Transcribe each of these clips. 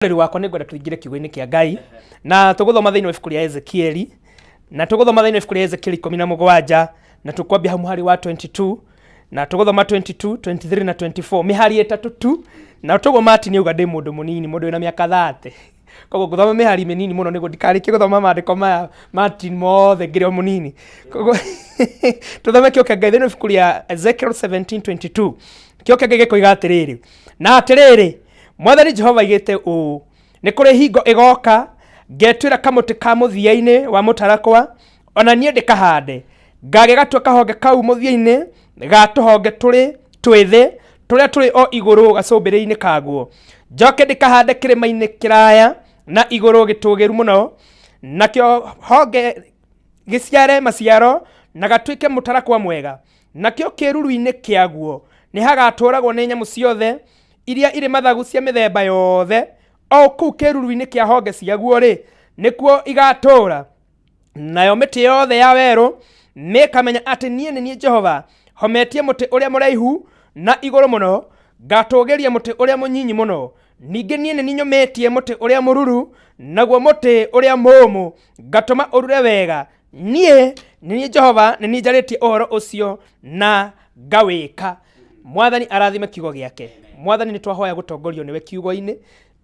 Rĩrĩ wakwa, nĩ ngwenda tũingĩre kiugo-inĩ kĩa Ngai na tũgũthoma thĩinĩ wa ibuku rĩa Ezekieli, na tũgũthoma thĩinĩ wa ibuku rĩa Ezekieli 17, na tũkwambia hau mũhari wa 22, na tũgũthoma 22, 23 na 24, mĩhari ĩtatũ tu. Na toguo Martin auga, ndĩ mũndũ mũnini, mũndũ wĩna mĩaka 30, koguo ngũthoma mĩhari mĩnini mũno nĩguo ndikarĩkie gũthoma maandĩko maya Martin mothe ngĩrĩ o mũnini. Koguo tũthome kĩo kĩa Ngai thĩinĩ wa ibuku rĩa Ezekiel 17:22. Kĩo kĩa Ngai gĩkoiga atĩrĩrĩ, na atĩrĩrĩ, Mwathani Jehova aigĩte ũũ: Nĩ kũrĩ hingo ĩgoka ngetuĩra kamũtĩ ka mũthia-inĩ wa mũtarakwa, o na niĩ ndĩkahande, ngagĩgatua kahonge kau mũthia-inĩ ga tũhonge tũrĩ twĩthĩ tũrĩa tũrĩ o igũrũ gacũmbĩrĩ-inĩ kaguo, njoke ndĩkahande kĩrĩma-inĩ kĩraya na igũrũ gĩtũũgĩru mũno, nakĩo honge gĩciare maciaro na gatuĩke mũtarakwa mwega, nakĩo kĩĩruru-inĩ kĩaguo nĩhagatũũragwo nĩ nyamũ ciothe iria irĩ mathagu cia mĩthemba yothe, o kũu kĩĩruru-inĩ kĩa honge ciaguo-rĩ, nĩkuo igatũũra. Nayo mĩtĩ yothe ya werũ nĩĩkamenya atĩ niĩ nĩ niĩ Jehova, hometie mũtĩ ũrĩa mũraihu na igũrũ mũno, ngatũũgĩria mũtĩ ũrĩa mũnyinyi mũno. Ningĩ niĩ nĩ niĩ nyũmĩtie mũtĩ ũrĩa mũruru, naguo mũtĩ ũrĩa mũũmũ ngatũma ũrure wega. Niĩ nĩ niĩ Jehova, nĩ niĩ njarĩtie ũhoro ũcio na ngawĩka. Mwathani arathime kiugo gĩake. Mwathani, nĩ twahoya gũtongorio nĩwe kiugo-inĩ,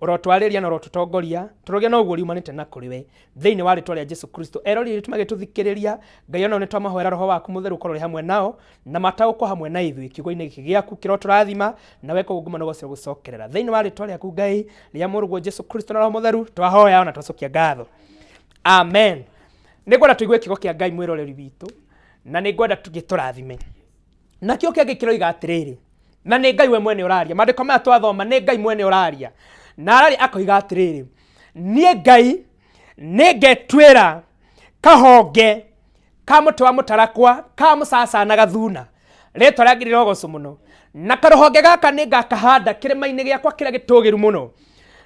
ũrotwarĩria na ũrotũtongoria, tũrogĩa na ũguo riumanĩte na kũrĩ we, thĩinĩ wa rĩtwa rĩa Jesu Kristo. Erori aitũ magĩtũthikĩrĩria, Ngai, onao nĩ twamahoera roho waku mũtheru ũkorwo ũrĩ hamwe nao na mataũkwo hamwe na ithuĩ kiugo-inĩ gĩkĩ gĩaku. Kĩrotũrathima na weka ũguo, nguma na ũgoco gũcokerera thĩinĩ wa rĩtwa rĩaku Ngai, rĩa mũrũguo Jesu Kristo na roho mũtheru, twahoya ona twacokia ngatho, amen. Nĩ ngwenda tũigue kiugo kĩa Ngai, mwĩroreri witũ, na nĩ ngwenda gĩtũrathime. Nakĩo kĩngĩ kĩroiga atĩrĩrĩ, na nĩ Ngai we mwene ũraria, maandĩko maya twathoma nĩ Ngai mwene ũraria, na araria akoiga atĩrĩrĩ, niĩ Ngai nĩ ngetuĩra kahonge ka mũtĩ wa mũtarakwa ka mũcaca na gathuna, rĩtwa rĩa ngiri rogocwo mũno, na karũhonge gaka nĩ ngakahanda kĩrĩma-inĩ gĩakwa kĩrĩa gĩtũgĩru mũno,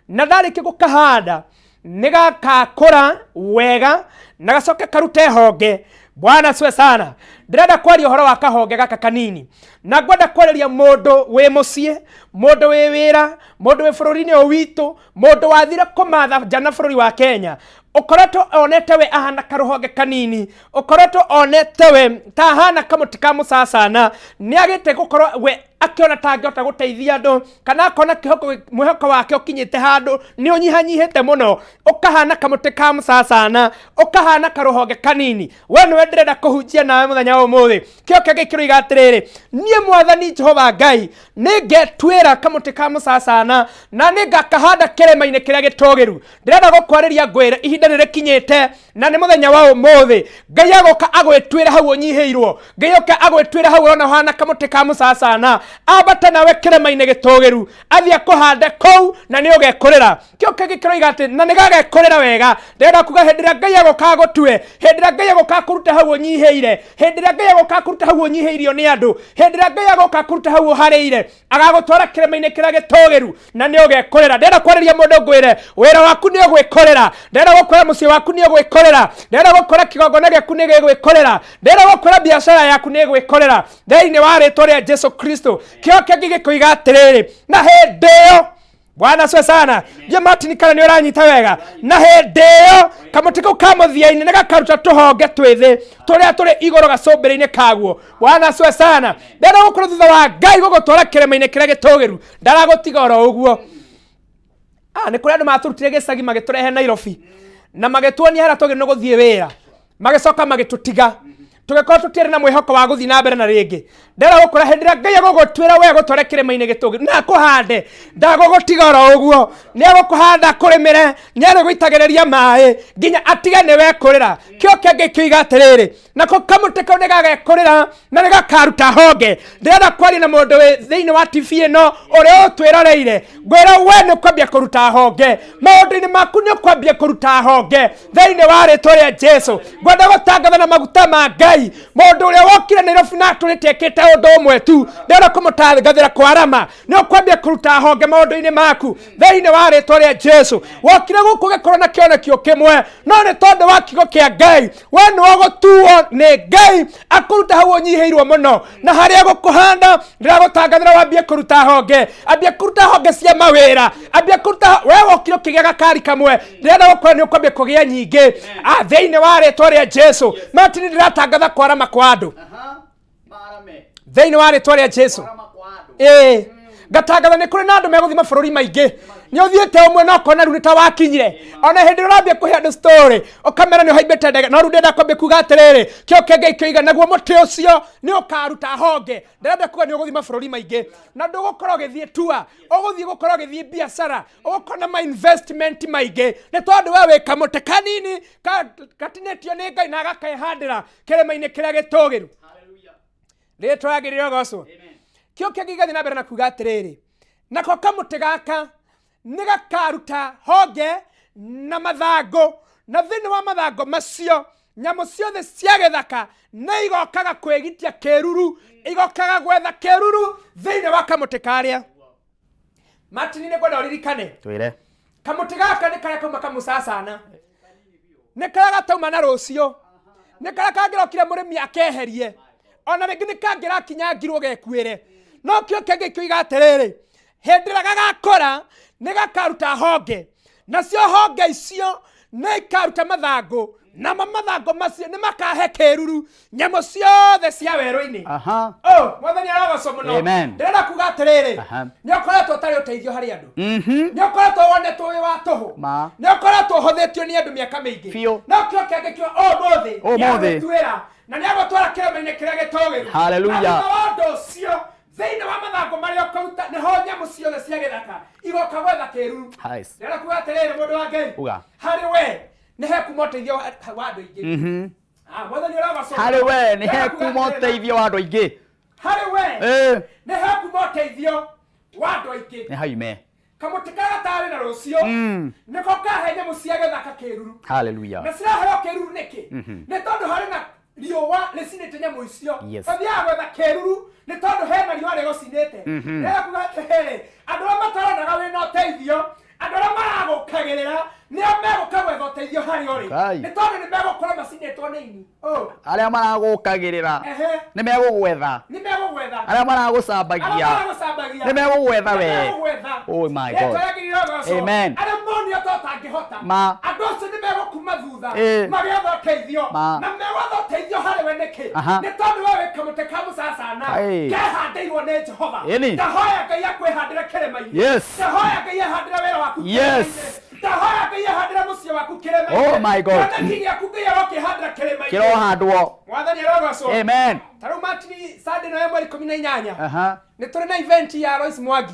na ndarĩkia gũkahanda nĩ gakakũra wega na gacoke karute honge. Bwana swe sana. Ndĩrenda kwaria ũhoro wa kahonge gaka kanini, na ngwenda kwarĩria mũndũ wĩ mũciĩ, mũndũ wĩ wĩra, mũndũ wĩ bũrũri-inĩ ũyũ witũ, mũndũ wathire kũmatha nja na bũrũri wa Kenya, ũkoretwo onete we ahana karũhonge kanini, ũkoretwo onete we ta ahana kamũtĩ ka mũcacana, nĩ agĩte gũkorwo we akĩona ta angĩhota gũteithia andũ, kana akona kĩhoko, mwĩhoko wake ũkinyĩte handũ nĩ ũnyihanyihĩte mũno, ũkahana kamũtĩ ka mũcacana, ũkahana karũhonge kanini. We nĩwe ndĩrenda kũhunjia nawe mũthenya wa ũmũthĩ. Kĩo kĩngĩ kĩroiga atĩrĩrĩ, niĩ Mwathani Jehova Ngai nĩ ngetuĩra kamũtĩ ka mũcacana na nĩ ngakahanda kĩrĩma-inĩ kĩrĩa gĩtũgĩru. Ndĩrenda gũkwarĩria ngwĩre ihinda nĩ rĩkinyĩte na nĩ mũthenya wa ũmũthĩ. Ngai agoka agwĩtuĩre hau ũnyihĩirwo, Ngai oka agwĩtuĩre hau ũrona ũhana kamũtĩ ka mũcacana, ambate nawe kĩrĩma-inĩ gĩtũgĩru, athiĩ akũhande kũu na nĩ ũgekũrĩra. Kĩo kĩngĩ kĩroiga atĩ na nĩ gagekũrĩra wega. Ndĩrenda kuga hĩndĩ ĩrĩa Ngai agoka agũtue, hĩndĩ ĩrĩa Ngai agoka akũrute hau ũnyihĩire, hĩndĩ ĩrĩa Ngai agoka akũrute hau ũnyihĩirio nĩ andũ, hĩndĩ ĩrĩa Ngai agoka akũrute hau ũharĩire, agagũtwara kĩrĩma-inĩ kĩrĩa gĩtũgĩru na nĩ ũgekũrĩra. Ndĩrenda kwarĩria mũndũ ngwĩre wĩra waku nĩ ũgwĩkũrĩra, ndĩrenda gũkwĩra mũciĩ waku nĩ ũgwĩkũrĩra, ndĩrenda gũkwĩra kĩgongona gĩaku nĩ gĩgwĩkũrĩra, ndĩrenda gũkwĩra biacara yaku nĩ ĩgwĩkũrĩra thĩinĩ wa rĩtwa rĩa Jesu Kristo. Kĩo kĩngĩ gĩkoiga atĩrĩrĩ, na hĩndĩ ĩyo, Bwana asifiwe sana. Je, Martin, kana nĩ ũranyita wega? Na hĩndĩ ĩyo kamũtĩ kau ka mũthia-inĩ nĩ gakaruta tũhonge twĩthĩ tũrĩa tũrĩ igũrũ gacũmbĩrĩ-inĩ kaguo. Bwana asifiwe sana. Ndĩrenda gũkorwo thutha wa Ngai gũgũtwara kĩrĩma-inĩ kĩrĩa gĩtũgĩru, ndaragũtiga oro ũguo. Ah, nĩ kũrĩ andũ matũrutire gĩcagi magĩtũrehe Nairobi na magĩtuonia harĩa twagĩrĩirwo nĩ gũthiĩ wĩra, magĩcoka magĩtũtiga tũgĩkorwo tũtiarĩ na mwĩhoko wa gũthiĩ na mbere na rĩngĩ. Ndĩrenda gũkwĩra hĩndĩ ĩrĩa Ngai agũgũtuĩra we agũtware kĩrĩma-inĩ gĩtũgĩru na akũhande, ndagũgũtiga oro ũguo, nĩ agũkũhanda, akũrĩmĩre, nĩ arĩgũitagĩrĩria maĩ nginya atige nĩ wekũrĩra. Kĩo kĩngĩ kĩoiga atĩrĩrĩ, nako kamũtĩ kau nĩ gagekũrĩra na nĩ gakaruta honge. Ndĩrenda kwaria na mũndũ wĩ thĩinĩ wa TV ĩno ũrĩa ũtwĩroreire, ngwĩra we nĩ ũkwambia kũruta honge maũndũ-inĩ maku, nĩ ũkwambia kũruta honge thĩinĩ wa rĩtwa rĩa Jesu. Ngwenda gũtangatha na maguta ma Ngai. Ngai, mũndũ ũrĩa wokire Nairobi na atũrĩte ekĩte ũndũ ũmwe tu, ndĩrenda kũmũtangathĩra kwarama, nĩ ũkwambia kũruta honge maũndũ-inĩ maku thĩinĩ wa rĩtwa rĩa Jesu. Wokire gũkũ ũgĩkorwo na kĩoneki o kĩmwe, no nĩ tondũ wa kiugo kĩa Ngai, we nĩ ũgũtuo nĩ Ngai akũruta hau ũnyihĩirwo mũno, na harĩa gũkũhanda ndĩragũtangathĩra wambie kũruta honge, ambia kũruta honge cia mawĩra, ambia kũruta. We wokire ũkĩgĩa gakari kamwe, ndĩrenda gũkwĩra nĩ ũkwambia kũgĩa nyingĩ thĩinĩ wa rĩtwa rĩa Jesu. Martin, ndĩratangatha kwarama kwa andũ thĩinĩ wa rĩtwa rĩa Jesu. Ĩĩ, ngatangatha nĩ kũrĩ na andũ megũthiĩ mabũrũri maingĩ. Nĩ ũthiĩte ũmwe na ũkona rĩu nĩ ta wakinyire. Ona hĩndĩ ĩrĩa ũrambia kũhe andũ story, ũkamera nĩ ũhaimbĩte ndege, no rĩu ndĩrenda kwambia kuga atĩrĩrĩ, kĩo kĩa Ngai kĩoiga naguo mũtĩ ũcio nĩ ũkaruta honge. Ndĩrenda kuga nĩ ũgũthiĩ mabũrũri maingĩ, na ndũgũkorwo ũgĩthiĩ tua, ũgũthiĩ gũkorwo ũgĩthiĩ biacara, ũgũkorwo na ma investment maingĩ, nĩ tondũ we wĩ kamũtĩ kanini gatinĩtio nĩ Ngai na agakehandĩra kĩrĩma-inĩ kĩrĩa gĩtũgĩru. Rĩtwa rĩagĩrĩire ũgocwo. Kĩo kĩngĩ gĩgathiĩ na mbere na kuga atĩrĩrĩ, nako kamũtĩ gaka nĩ gakaruta honge na mathangũ, na thĩinĩ wa mathangũ macio nyamũ ciothe cia gĩthaka nĩ igokaga kwĩgitia kĩruru, igokaga gwetha kĩruru thĩinĩ wa kamũtĩ karĩa. Martin, nĩ ngwenda ũririkane. Twĩre. Kamũtĩ gaka nĩ karĩa kauma kamũcacana, nĩ karĩa gatauma na rũciũ, nĩ karĩa kangĩrokire mũrĩmi akeherie, ona rĩngĩ nĩ kangĩrakinyangirwo gekuĩre. No kĩo kĩngĩ kĩoiga atĩrĩrĩ, hĩndĩ ĩrĩa gagakũra nĩ gakaruta honge, nacio honge icio nĩ ikaruta mathangũ, namo mathangũ macio nĩ makahe kĩruru nyamũ ciothe cia werũ-inĩ. Oh, Mwathani arogocwo mũno. Amen. Ndĩrenda kuga atĩrĩrĩ, nĩ ũkoretwo ũtarĩ ũteithio harĩ andũ, nĩ ũkoretwo wonetwo wĩ wa tũhũ, Ma. nĩ ũkoretwo ũhũthĩtio nĩ andũ mĩaka mĩingĩ. Biũ. No kĩo kĩangĩ kĩo ũmũthĩ Ũmũthĩ. nĩagũtuĩra na nĩagũtwara kĩrĩma-inĩ kĩrĩa gĩtũũgĩru. Hallelujah. Na thutha wa ũndũ ũcio, thĩinĩ wa mathangũ marĩa ũkũruta nĩho nyamũ ciothe cia gĩthaka igoka gwetha kĩruru. Nice. Ndĩrenda kuga atĩrĩrĩ, mũndũ wa Ngai, Uga. harĩ we nĩ hekuma ũteithio wa andũ aingĩ. Ah, Mwathani ũragocwo. Harĩ we nĩ Ndĩrenda kuga hekuma atĩrĩrĩ, ũteithio wa andũ aingĩ. Harĩ we nĩ hekuma ũteithio wa andũ aingĩ. Nĩ haime. Kamũtĩ karĩa gatarĩ na rũciũ nĩko kahe nyamũ cia gĩthaka kĩruru. Hallelujah. Na ciraheo kĩruru nĩkĩ? Nĩ tondũ harĩ na riũa rĩcinĩte nyamũ icio. Bathiaga gwetha kĩruru nĩ tondũ hena riũa rĩgũcinĩte. Ndĩrenda kuga atĩrĩrĩ, andũ arĩa mataronaga wĩna ũteithio, andũ arĩa maragũkagĩrĩra nĩo megũka gwetha ũteithio harĩa ũrĩ, Ngai. nĩ tondũ nĩ megũkorwo macinĩtwo nĩ ini. Oh, Arĩa maragũkagĩrĩra nĩ megũgwetha. Nĩ megũgwetha. Arĩa maragũcambagia Arĩa maragũcambagia nĩ megũgwetha we. Nĩ megũgwetha. Oh my God. Rĩtwa rĩagĩrĩire ũgocwo. Amen. Arĩa monio ta ũtangĩhota, Ma. andũ acio nĩ megũkuma thutha magĩetha ũteithio. Ma. Na megwetha ũteithio harĩ we nĩkĩ? Aha. Nĩ tondũ we wĩ kamũtĩ ka mũcacana Aye. kehandĩirwo nĩ Jehova. Ĩni. Ndahoya Ngai akwĩhandĩre kĩrĩma-inĩ. Ndahoya Ngai ehandĩre wĩra waku kĩrĩma-inĩ. Ndahoya Ngai ehandĩre mũciĩ waku kĩrĩma-inĩ. Oh my God. Kĩoneki gĩaku Ngai arokĩhandĩra kĩrĩma-inĩ. Kĩrohandwo. Mwathani arogocwo. Amen. Ta rĩu Martin, Sunday ĩno ya mweri 18 nĩ tũrĩ na event ya Lois Mwangi.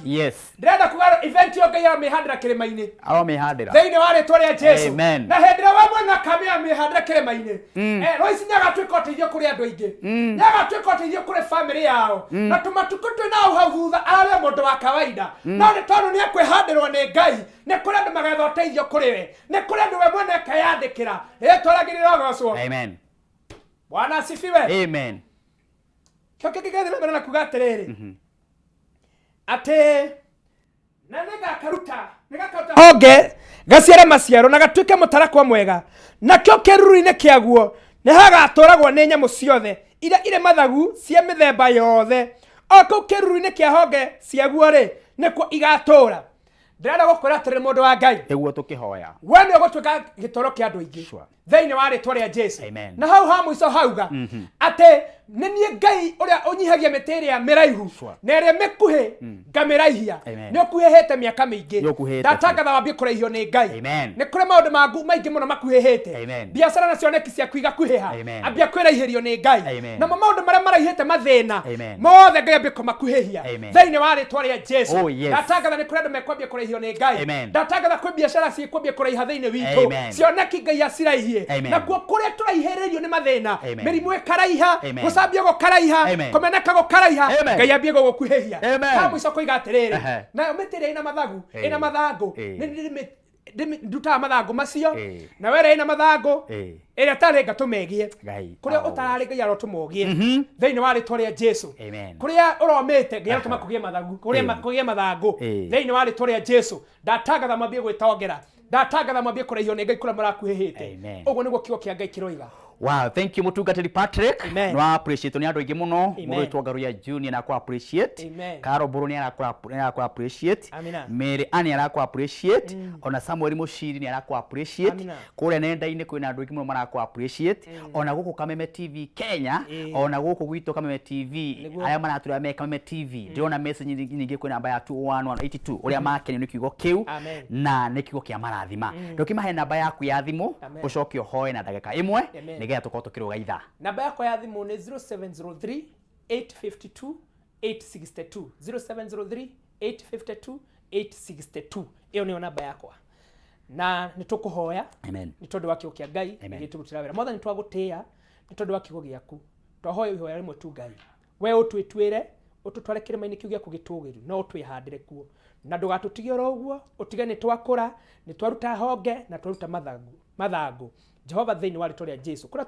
Ndĩrenda kuga event ĩyo Ngai aramĩhandĩra kĩrĩma-inĩ Aromĩhandĩra. Thĩinĩ wa rĩtwa rĩa Jesu. Amen. Na hĩndĩ ĩrĩa we mwene akamĩhandĩra kĩrĩma-inĩ, Lois nĩ agatuĩka ũteithio kũrĩ andũ aingĩ, nĩ agatuĩka ũteithio kũrĩ famĩlĩ yao, na tũmatukũ twĩ nao hau thutha ararĩ o mũndũ wa kawaida, no nĩ tondũ nĩ ekwĩhandĩrwo nĩ Ngai, nĩ kũrĩ andũ magetha ũteithio kũrĩ we, nĩ kũrĩ andũ we mwene akeyandĩkĩra. Rĩtwa rĩagĩrĩire ũgocwo. Amen. Bwana asifiwe. Amen. Kĩo kĩngĩ gĩathiĩ na mbere na kuga atĩrĩrĩ, atĩ na nĩgakaruta honge gaciare maciaro na gatuĩke mũtarakwa mwega, nakĩo kĩruru-inĩ kĩaguo nĩhagatũragwo nĩ nyamũ ciothe iria irĩ mathagu cia mĩthemba yothe. O kũu kĩruru-inĩ kĩa honge ciaguo-rĩ, nĩkuo igatũũra. Ndĩrenda gũkwĩra atĩrĩrĩ, mũndũ wa Ngai, Nĩguo tũkĩhoya. We nĩ ũgũtuĩka gĩtoro kĩa andũ aingĩ Sure. Thĩinĩ wa rĩtwa rĩa Jesu. Amen. Na hau ha mũico hauga atĩ nĩ niĩ Ngai ũrĩa ũnyihagia mĩtĩ ĩrĩa mĩraihu na ĩrĩa mĩkuhĩ ngamĩraihia. Amen. Nĩ ũkuhĩhĩte mĩaka mĩingĩ. Nĩ ũkuhĩhĩte. Ndatangatha wambie kũraihio nĩ Ngai. Amen. Nĩ kũrĩ maũndũ mangu maingĩ mũno makuhĩhĩte. Amen. Biacara na cioneki ciaku igakuhĩha. Amen. Ambia kwĩraihĩrio nĩ Ngai. Amen. Namo maũndũ marĩa maraihĩte mathĩna Amen. mothe Ngai ambie kũmakuhĩhia Amen. Thĩinĩ wa rĩtwa rĩa Jesu. Oh, yes. Ndatangatha nĩ kũrĩ andũ mekwambia kũraihio nĩ Ngai. Amen. Ndatangatha kwĩ biacara ciĩkwambia kũraiha thĩinĩ witũ. Amen. Cioneki Ngai aciraihie. Amen. Nakuo kũrĩa tũraihĩrĩrio nĩ mathĩna, Amen. mĩrimũ ĩkaraiha, Amen. gũcambio gũkaraiha, Amen. kũmeneka gũkaraiha, Amen. Ngai ambie gũgũkuhĩhia. Amen. Ha mũico kũiga atĩrĩrĩ, Ehe. nayo mĩtĩ ĩrĩa ĩna mathagu, Ĩĩ. ĩna mathangũ, Ĩĩ. nĩ Ndutaga mathangũ macio. Ĩĩ. Na we ĩrĩa ĩna mathangũ, Ĩĩ. ĩrĩa tarĩ ngatũma ĩgĩe. Ngai Kũrĩa arogocwo. ũtararĩ, Ngai arotũma ũgĩe thĩinĩ wa rĩtwa rĩa Jesu. Amen. Kũrĩa ũromĩte, Ngai arotũma kũgĩe mathagu, kũrĩa kũgĩe mathangũ thĩinĩ wa rĩtwa rĩa Jesu. Ndatangatha mwambie gwĩtongera, ndatangatha mwambie kũraihio nĩ Ngai kũrĩa mũrakuhĩhĩte. Amen. Ũguo nĩguo kiugo kĩa Ngai kĩroiga. Wow, thank you mutungatiri Patrick. Amen. Nĩ appreciate nĩ andũ aingĩ mũno. Amen. Mũgwĩtwo Ngaruiya Junior na akũ appreciate. Amen. Karo Mburu nĩ arakũ appreciate. Amina. Mary Ann arakũ appreciate. Ona Samuel Mushiri nĩ arakũ appreciate. Amina. Kũrĩa nenda-inĩ kwĩna andũ aingĩ mũno marakũ appreciate. Ona gũkũ Kameme TV Kenya, ona gũkũ gwitũ Kameme TV, arĩa maratũrĩa me Kameme TV. Ndĩrona message nyingĩ kwĩ namba ya 21182 ũrĩa makenio nĩ kiugo kĩu Amen. na nĩ kiugo kĩa marathima. Ndũkĩmahe namba yaku ya thimũ Amen. ũcoke ũhoe na ndagĩka ĩmwe Amen. nĩgetha tũkorwo tũkĩrũga ithaa. Namba yakwa ya thimũ nĩ 0703 852 862, 0703 852 862. Ĩyo nĩyo namba yakwa na nĩ tũkũhoya. Amen. Nĩ tondũ wa kiugo kĩa Ngai Amen. gĩtũrutĩra wĩra. Mwathani, twagũtĩĩa nĩ tondũ wa kiugo gĩaku. Twahoya ihoya rĩmwe tu, Ngai, we ũtwĩtuĩre, ũtũtware kĩrĩma-inĩ kĩu gĩaku gĩtũũgĩru no ũtwĩhandĩre kuo na ndũgatũtige oro ũguo, ũtige nĩ twakũra, nĩ twaruta honge na twaruta mathangũ mathangũ. Jehova, thĩinĩ wa rĩtwa rĩa Jesu, kũrĩa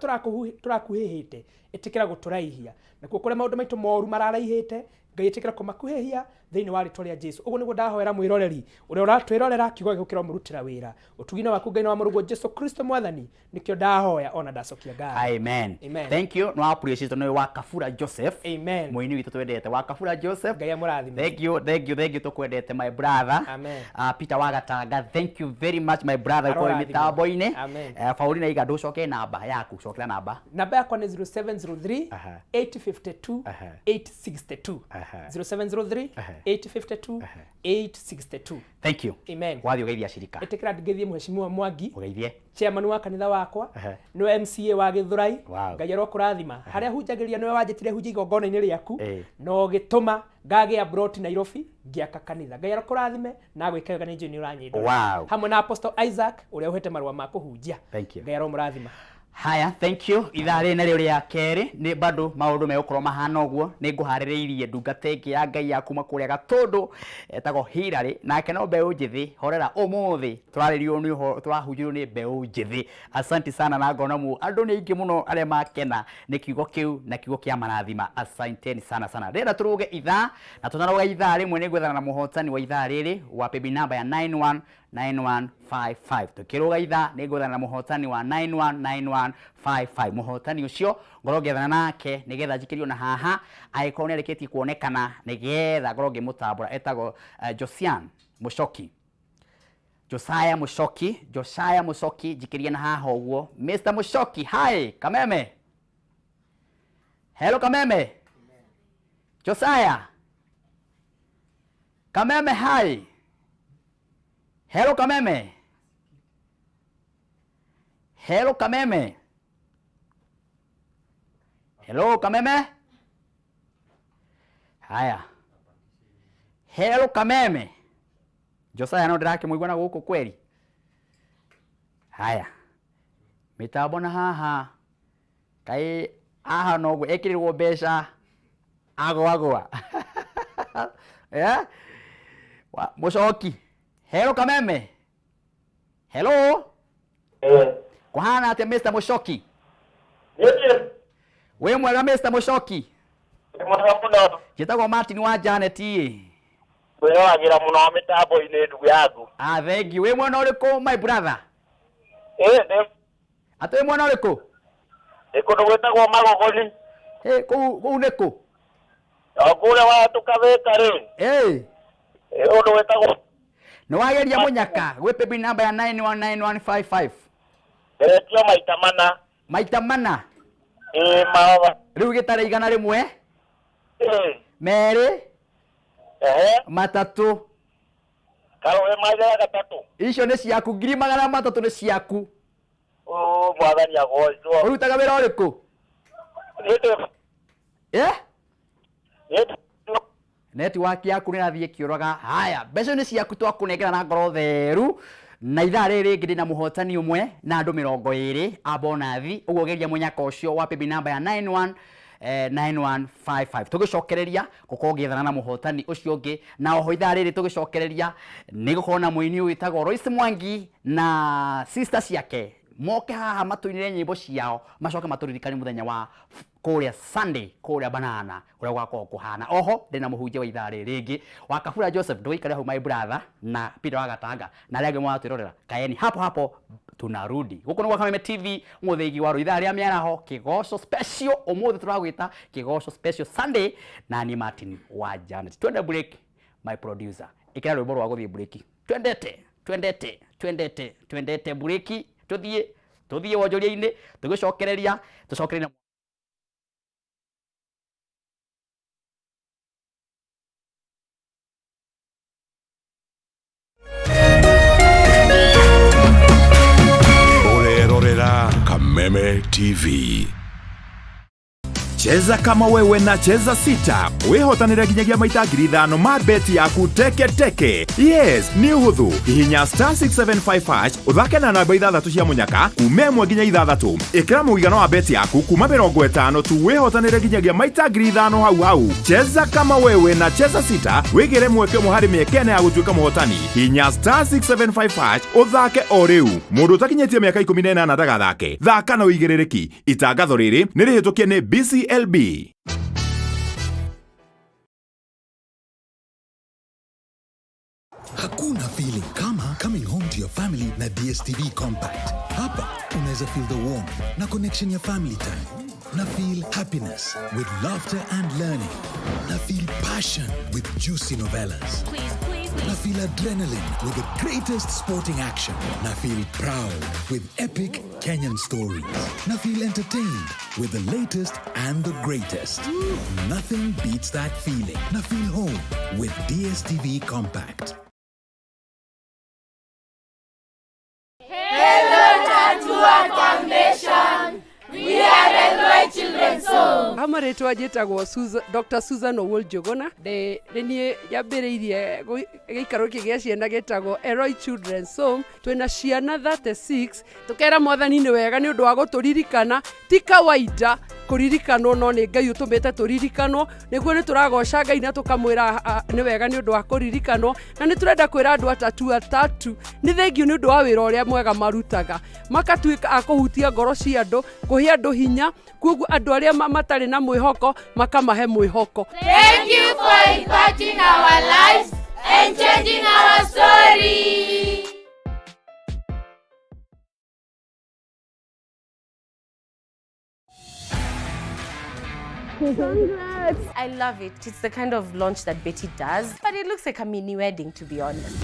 tũrakuhĩhĩte, ĩtĩkĩra gũtũraihia, nakuo kũrĩa maũndũ maitũ moru mararaihĩte, Ngai, ĩtĩkĩra kũmakuhĩhia thĩinĩ wa rĩtwa rĩa Jesu. Ũguo nĩguo ndahoera mwĩroreri ũrĩa ũratwĩrorera, kiugo gĩaku kĩromũrutĩra wĩra ũtugi-inĩ waku, Ngai, na wa mũrũguo Jesu Kristo Mwathani, nĩkĩo ndahoya ona ndacokia ngatho. Amen. Amen. Thank you. Nĩ appreciate nĩ wa Kabura Joseph. Amen. Mũini witũ twendete wa Kabura Joseph. Ngai amũrathime. Thank you, thank you, thank you, tukwendete my brother. Amen. Peter Wagatanga, thank you very much my brother, ukorwo Arorathimwo. mitambo-inĩ. Amen. Paulina Iga, ndũcoke namba yaku, cokera namba. Namba yakwa nĩ 0703 852 862, 0703 852 862. Thank you. Amen. Wathiĩ ũgeithie acirika. Ĩtĩkĩra ngĩthiĩ mheshimiwa Mwangi, Ũgeithie. Chairman wa kanitha wakwa, nĩwe MCA wa Gĩthũrai. Ngai arokũrathima harĩa hunjagĩria, nĩwe wanjĩtire hunjia igongona-inĩ rĩaku na ũgĩtũma ngagĩa broti Nairobi ngĩaka kanitha. Ngai arokũrathime na gwĩka wega, nĩ njũĩ nĩ ũranyenda. Hamwe na Apostle Isaac ũrĩa ũhete marũa ma kũhunjia. Thank you. Ngai aromũrathima. Haya, thank you. Ithaa rĩrĩ narĩo rĩa kerĩ nĩ bado maũndũ megũkorwo mahana ũguo. Nĩ ngũharĩrĩirie ndungata ĩngĩ ya Ngai ya kuma kũrĩa Gatũndũ etagwo Hilary, nake no mbeũ njĩthĩ. Horera, ũmũthĩ tũrarĩrio nĩ ũhoro, tũrahunjĩrio nĩ mbeũ njĩthĩ. Asante sana, na ngona mu andũ nĩ aingĩ mũno arĩa makena nĩ kiugo kĩu na kiugo kĩa marathima. Asanteni sana sana. Ndĩrenda tũrũge ithaa, na tũnaroga ithaa rĩmwe nĩ gwethana na mũhotani wa ithaa rĩrĩ wa paybill number ya 919155. Tukĩrũga ithaa nĩ ngwethana na mũhotani wa 919155. Mũhotani ũcio ngorwo ngĩethana nake nĩgetha njikĩrio na haha angĩkorwo nĩ arĩkĩtie kuonekana, nĩgetha ngorwo ngĩmũtambũra. Etagwo Josian Mũcoki, Josiah Mũcoki, Josiah Mũcoki, njikĩrie na haha ũguo. Mr Mũcoki, hi Kameme. Hello Kameme. Josiah Kameme, hi. Hello Kameme. Hello Kameme. Hello Kameme. Haya. Hello Kameme. Josiah no ndĩrakĩmũigua na gũkũ kweri. Haya. Mĩtambo na haha. Kaĩ haha noguo ekĩrĩrwo mbeca agũagũa. Eh? Mũcoki. Hello Kameme. Hello. Kũhana atĩa Mr. Mũcoki? Wĩ mwega Mr. Mũcoki? Mwega mũno. Njĩtagwo Martin wa Janet ĩ. Kwĩroragĩra mũno mĩtambo-inĩ, ndugu yaku. Ah, thank you. Wĩ mwena ũrĩkũ, my brother? Ĩ nĩ Atĩ wĩ mwena ũrĩkũ? Nĩ kũndũ gwĩtagwo Magogoni. Ĩ kũu kũu nĩ kũ? O kũrĩa wahĩtũka Thĩka rĩ, Ĩ ĩ ũndũ wĩtagwo nĩ wageria mũnyaka gwĩ paybill number ya 919155? Ngeretio maita mana. Maita mana. Ĩ maoba. Rĩu gĩtarĩ 100, 2, 3. Karũĩ maita gatatũ. Icio nĩ ciaku, 300,000 nĩ ciaku. Ũ Mwathani agocwo. Ũrutaga wĩra ũrĩkũ? Niĩ ndĩ Eh? niĩ ndĩ Network yaku nĩ ĩrathiĩ ĩkĩũraga. Haya, mbeca nĩ ciaku, twakũnengera na ngoro theru. Na ithaa rĩrĩ rĩngĩ ndĩna mũhotani ũmwe na andũ 20 a bonathi. Ũguo geria mũnyaka ũcio wa paybill number ya 91. 9155 tũgĩcokereria gũkorwo ngĩethana na mũhotani ũcio ũngĩ na oho ithaa rĩrĩ tũgĩcokereria nĩ gũkorwo na mũini wĩtagwo Royce Mwangi na sister ciake moke haha matũinĩre nyĩmbo ciao macoke matũririkanie mũthenya wa kũrĩa Sunday kũrĩa Banana ũrĩa gũgakorwo kũhana. Oho ndĩna mũhunjia wa ithaa rĩrĩ rĩngĩ wa Kabura Joseph, ndũgĩikare hau my brother, na Peter wa Gatanga na arĩa angĩ mũratwĩrorera, kaeni hapo hapo tunarudi. Gũkũ nĩ gwa Kameme TV, mũthĩgi wa ithaa rĩa mĩaraho, Kĩgoco special. Ũmũthĩ tũragwĩta Kĩgoco special Sunday na niĩ Martin wa Janet. Twende break, my producer, ĩkĩra rwĩmbo rwa gũthiĩ break. Twendete twendete twendete twendete break, tuthiĩ tuthiĩ wonjoria-inĩ tũgĩcokereria tũcokereria. Ũrerorera Kameme TV. Cheza kama wewe na Cheza Sita wihotanire nginyagia maita 5,000 ma beti yaku teke teke. Yes, nĩ ũhũthũ. Hihinya star 675 hash ũthake na namba ithathatũ cia mũnyaka kuma 1 nginya 6. Ĩkĩra mũigana wa beti yaku kuma 50 tu wihotanire nginyagia maita 5,000 hau hau. Cheza kama wewe na Cheza Sita wĩgĩre mweke ũmwe harĩ mĩeke ĩna ya gũtuĩka mũhotani. Hihinya star 675 hash ũthake o rĩu. Mũndũ ũtakinyĩtie mĩaka 18 ndagathake. Thaka na ũigĩrĩrĩki. Itangatho rĩrĩ nĩ rĩhĩtũkie nĩ BCLB. Hakuna feeling kama coming home to your family na DSTV Compact. Hapa unaweza feel the warmth na connection ya family time. Na feel happiness with laughter and learning. Na feel passion with juicy novellas. Please, please, Na feel adrenaline with the greatest sporting action. Na feel proud with epic Kenyan stories. Na feel entertained with the latest and the greatest. Nothing beats that feeling. Na feel home with DSTV Compact. Marĩtwa njĩtagwo Dr. Susan Owuor Njuguna. Nĩ niĩ nyambĩrĩirie gĩikaro gĩkĩ gĩa ciana gĩtagwo Elroy Children's Home. Twĩna ciana 36. Tũkera mwathani nĩ wega nĩ ũndũ wa gũtũririkana. Ti kawaida kũririkanwo, no nĩ Ngai ũtũmĩte tũririkanwo. Nĩguo nĩ tũragoca Ngai na tũkamwĩra nĩ wega nĩ ũndũ wa kũririkanwo. Na nĩ tũrenda kwĩra andũ atatu atatu nĩ thengiũ nĩ ũndũ wa wĩra ũrĩa mwega marutaga, makatuĩka a kũhutia ngoro cia andũ, kũhe andũ hinya, koguo andũ arĩa matarĩ na mwĩhoko makamahe mwĩhoko. Thank you for impacting our lives and changing our story. Congrats! I love it. It's the kind of launch that Betty does, but it looks like a mini wedding, to be honest.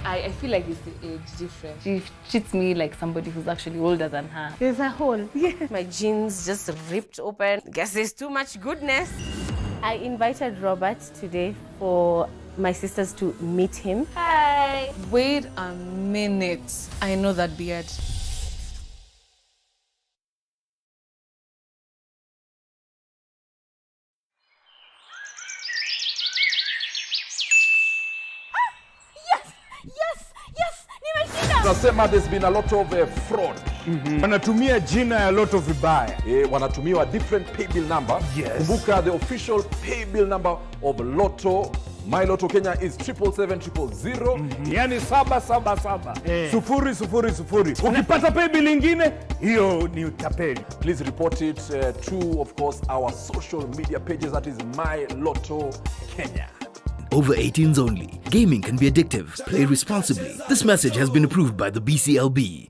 I feel like it's the age difference. She treats me like somebody who's actually older than her. There's a hole. Yeah. My jeans just ripped open. Guess there's too much goodness. I invited Robert today for my sisters to meet him. Hi. Wait a minute. I know that beard. Tunasema there's been a lot of fraud. Wanatumia jina ya Lotto vibaya. Wanatumiwa different pay bill number. Yes. Kumbuka the official pay bill number of Lotto, My Lotto Kenya is 777 000. Yani 777 000. Ukipata pay bill ingine, hiyo ni utapeli. Please report it to, of course, our social media pages, that is My Lotto Kenya. Over 18s only. Gaming can be addictive. Play responsibly. This message has been approved by the BCLB.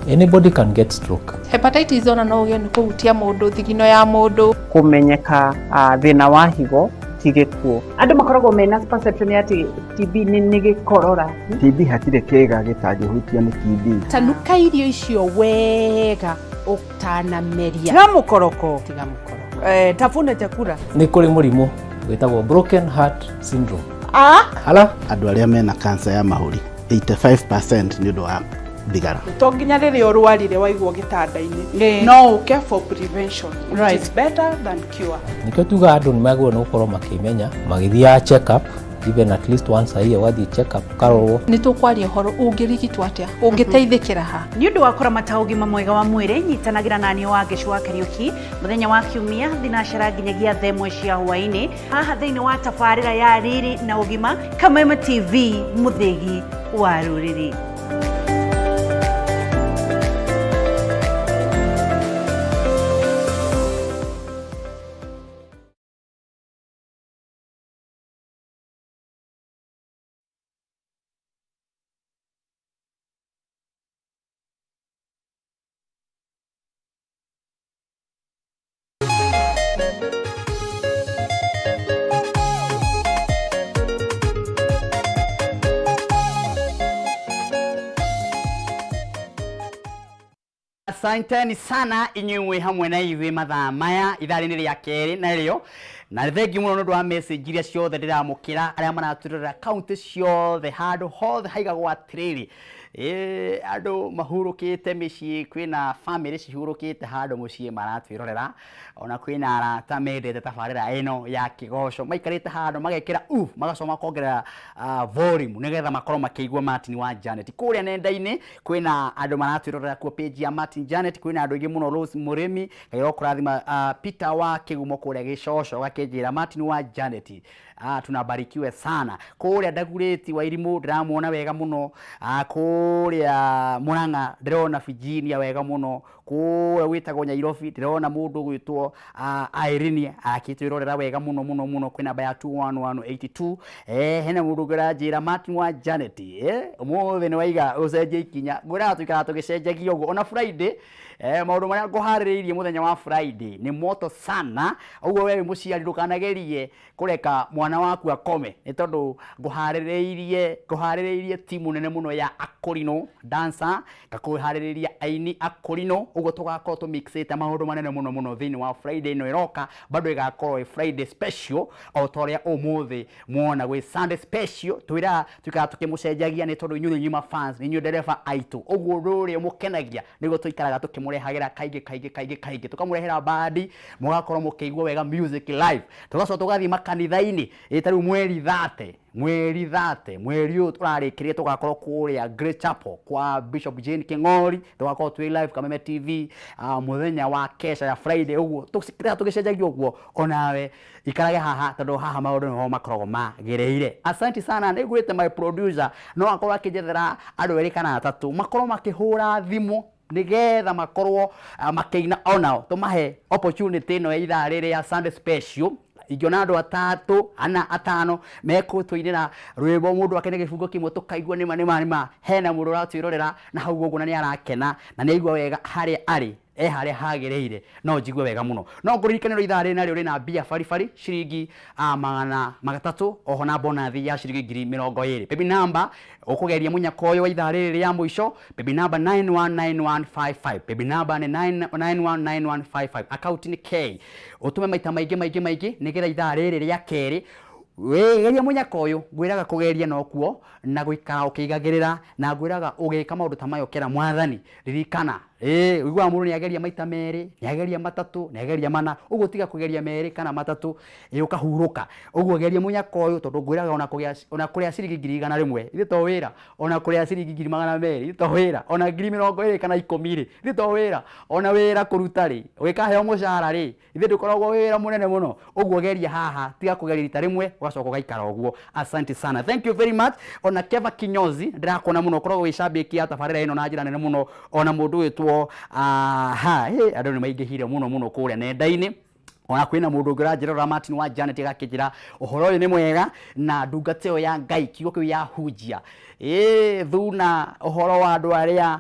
Anybody can get stroke. Hepatitis ona no ũgĩe nĩ kũhutia mũndũ thigino ya mũndũ. Kũmenyeka thĩna wa higo ti gĩkuũ. Andũ makoragwo mena perception ya atĩ TB nĩ gĩkorora. TB hatirĩ kĩĩga gĩtangĩhutio nĩ TB. Tanuka irio icio wega ũtanameria. Tiga mũkoroko. Tiga mũkoroko. Tafuna chakula. Nĩ kũrĩ mũrimũ wĩtagwo broken heart syndrome. Ala? Andũ arĩa mena cancer ya mahũri 85% nĩ ũndũ wa thigara. To nginya rĩrĩa ũrwarire waigwo gĩtanda-inĩ, no ũke for prevention, which is better than cure. Nĩkĩo tugaga andũ nĩ magĩrĩirwo nĩ gũkorwo makĩmenya, magĩthiaga check up Even at least once a year ũgathiĩ check up ũkarorwo. Nĩ tũkwaria ũhoro ũngĩrigitwo atĩa, ũngĩteithĩkĩra ha. Nĩ ũndũ wa kũramata ũgima mwega wa mwĩrĩ, nyitanagĩra na niĩ Wangeci wa Kariũki mũthenya wa Kiumia thinacara nginyagia thaa ĩmwe cia hwaĩ-inĩ haha thĩinĩ wa tabarĩra ya Riri na Ũgima, Kameme TV, mũthĩgi wa rũrĩrĩ. Asanteni sana inyuĩ mwĩ hamwe na ithuĩ mathaa maya ithaa-inĩ rĩa kerĩ narĩo na thengiũ mũno nĩ ũndũ wa message iria ciothe ndĩramũkĩra arĩa maratwĩrorera kaunti ciothe handũ hothe haigagwo atĩrĩrĩ ĩĩ andũ mahurũkĩte mĩciĩ kwĩna famĩlĩ cihurũkĩte handũ mũciĩ maratwĩrorera ona kwĩna arata mendete tabarĩra ĩno ya kĩgoco maikarĩte handũ magekĩra u magacoka makongerera volume nĩgetha makorwo makĩigua Martin wa Janet. Kũrĩa nenda-inĩ kwĩna andũ maratwĩrorera kuo page ya Martin Janet, kwĩna andũ aingĩ mũno, Rose Mũrĩmi Ngai ũkũrathima, Peter wa Kĩgumo kũrĩa Gĩcoco gakĩnjĩra Martin wa Janet, tunabarikiwe sana. Kũrĩa Ndagurĩti wa Irimũ ndĩramuona wega mũno, kũrĩa Murang'a ndĩrona Virginia wega mũno, kũrĩa gwĩtagwo Nyairobi ndĩrona mũndũ ũgwĩtwo Irene akĩtwĩrorera wega mũno mũno mũno kwĩ namba ya 21182. Hena mũndũ ũngĩ ũranjĩra Martin wa Janet, ũmũthĩ nĩ waiga ũcenjie ikinya, ngwĩraga tũikaraga tũgĩcenjagia ũguo ona Friday. Maũndũ marĩa ngũharĩrĩirie mũthenya wa Friday nĩ moto sana, ũguo we wĩ mũciari ndũkanagerie kũreka mwana waku akome nĩ tondũ ngũharĩrĩirie timu nene mũno ya akũrinũ dancer, ngakũharĩrĩria aini akũrinũ, ũguo tũgakorwo tũmixĩte maũndũ manene mũno mũno thĩinĩ wa Friday ĩno ĩroka, bado ĩgakorwo ĩ Friday special o ta ũrĩa ũmũthĩ mwona gwĩ Sunday special. Twĩraga tuikaraga tũkĩmũcenjagia nĩ tondũ inyuĩ nĩ inyuĩ ma fans, nĩ inyuĩ ndereba aitũ, ũguo ũndũ ũrĩa mũkenagia nĩguo tũikaraga tũkĩmũrehagĩra kaingĩ kaingĩ kaingĩ kaingĩ, tũkamũrehera bandi mũgakorwo mũkĩigua wega music live, tũgacoka tũgathiĩ makanitha-inĩ ta rĩu mweri 30, mweri 30, mweri ũyũ tũrarĩkĩrĩria tũgakorwo kũrĩa Great Chapel kwa Bishop Jane Kĩng'ori, tũgakorwo twĩ live Kameme TV mũthenya wa kesha ya Friday, ũguo tũgĩcenjagia ũguo onawe ikarage haha tondũ haha maũndũ nĩho makoragwo magĩrĩire. Asante sana, nĩ ngwĩte my producer no akorwo akĩnjethera andũ erĩ kana atatũ makorwo makĩhũra thimũ nĩgetha makorwo makĩina onao, tũmahe opportunity ĩno ya ithaa rĩrĩ ya Sunday special. Ingĩona andũ atatũ ana atano mekũtũinĩra rwĩmbo mũndũ akene gĩbungo kĩmwe tũkaigua nĩma nĩma nĩma hena mũndũ ũratwĩrorera na hau ũguo na nĩ arakena na nĩ aigua wega harĩa arĩ harĩa hagĩrĩire, no njigue wega mũno. No ngũririkanĩrwo ithaa rĩrĩ narĩo rĩna mbia baribari ciringi 300 oho na bonathi ya ciringi 20,000. Baby number ũkũgeria mũnyaka ũyũ wa ithaa rĩrĩ rĩa mũico, baby number 919155, baby number nĩ 919155, account nĩ K. Ũtũme maita maingĩ maingĩ maingĩ nĩgetha ithaa rĩrĩ rĩa kerĩ wĩgeria mũnyaka ũyũ. Ngwĩraga kũgeria nokuo na gũikara ũkĩigagĩrĩra, na ngwĩraga ũgĩka maũndũ ta maya ũkera mwathani ririkana. Ũiguaga mũndũ nĩageria maita merĩ, nĩageria matatũ, nĩageria mana, ũguo tiga kũgeria merĩ kana matatũ, ũkahurũka. Ũguo geria mũnyaka ũyũ tondũ ngwĩraga ona kũgĩa ona kũrĩa ciringi 100,000, ithe to wĩra, ona kũrĩa ciringi 200,000, ithe to wĩra, ona 20,000 kana 10 rĩ, ithe to wĩra, ona wĩra kũruta rĩ, ũgĩkaheo mũcara rĩ, ithe ndũkoragwo wĩ wĩra mũnene mũno. Ũguo geria haha, tiga kũgeria rita rĩmwe ũgacoka ũgaikara ũguo. Asante sana, thank you very much. Ona Keva Kinyozi ndĩrakuona mũno, ũkoragwo wĩ shabiki ya tabarĩra ĩno na njĩra nene mũno. Ona mũndũ wĩtwo andũ nĩ maingĩhire mũno mũno kũrĩa nenda-inĩ. Ona kwĩna mũndũ ũngĩ ũranjĩrora Martin wa Janet agakĩnjĩra ũhoro ũyũ nĩ mwega na ndungata ĩyo ya Ngai kiugo kĩu yahunjia thuna ũhoro wa andũ arĩa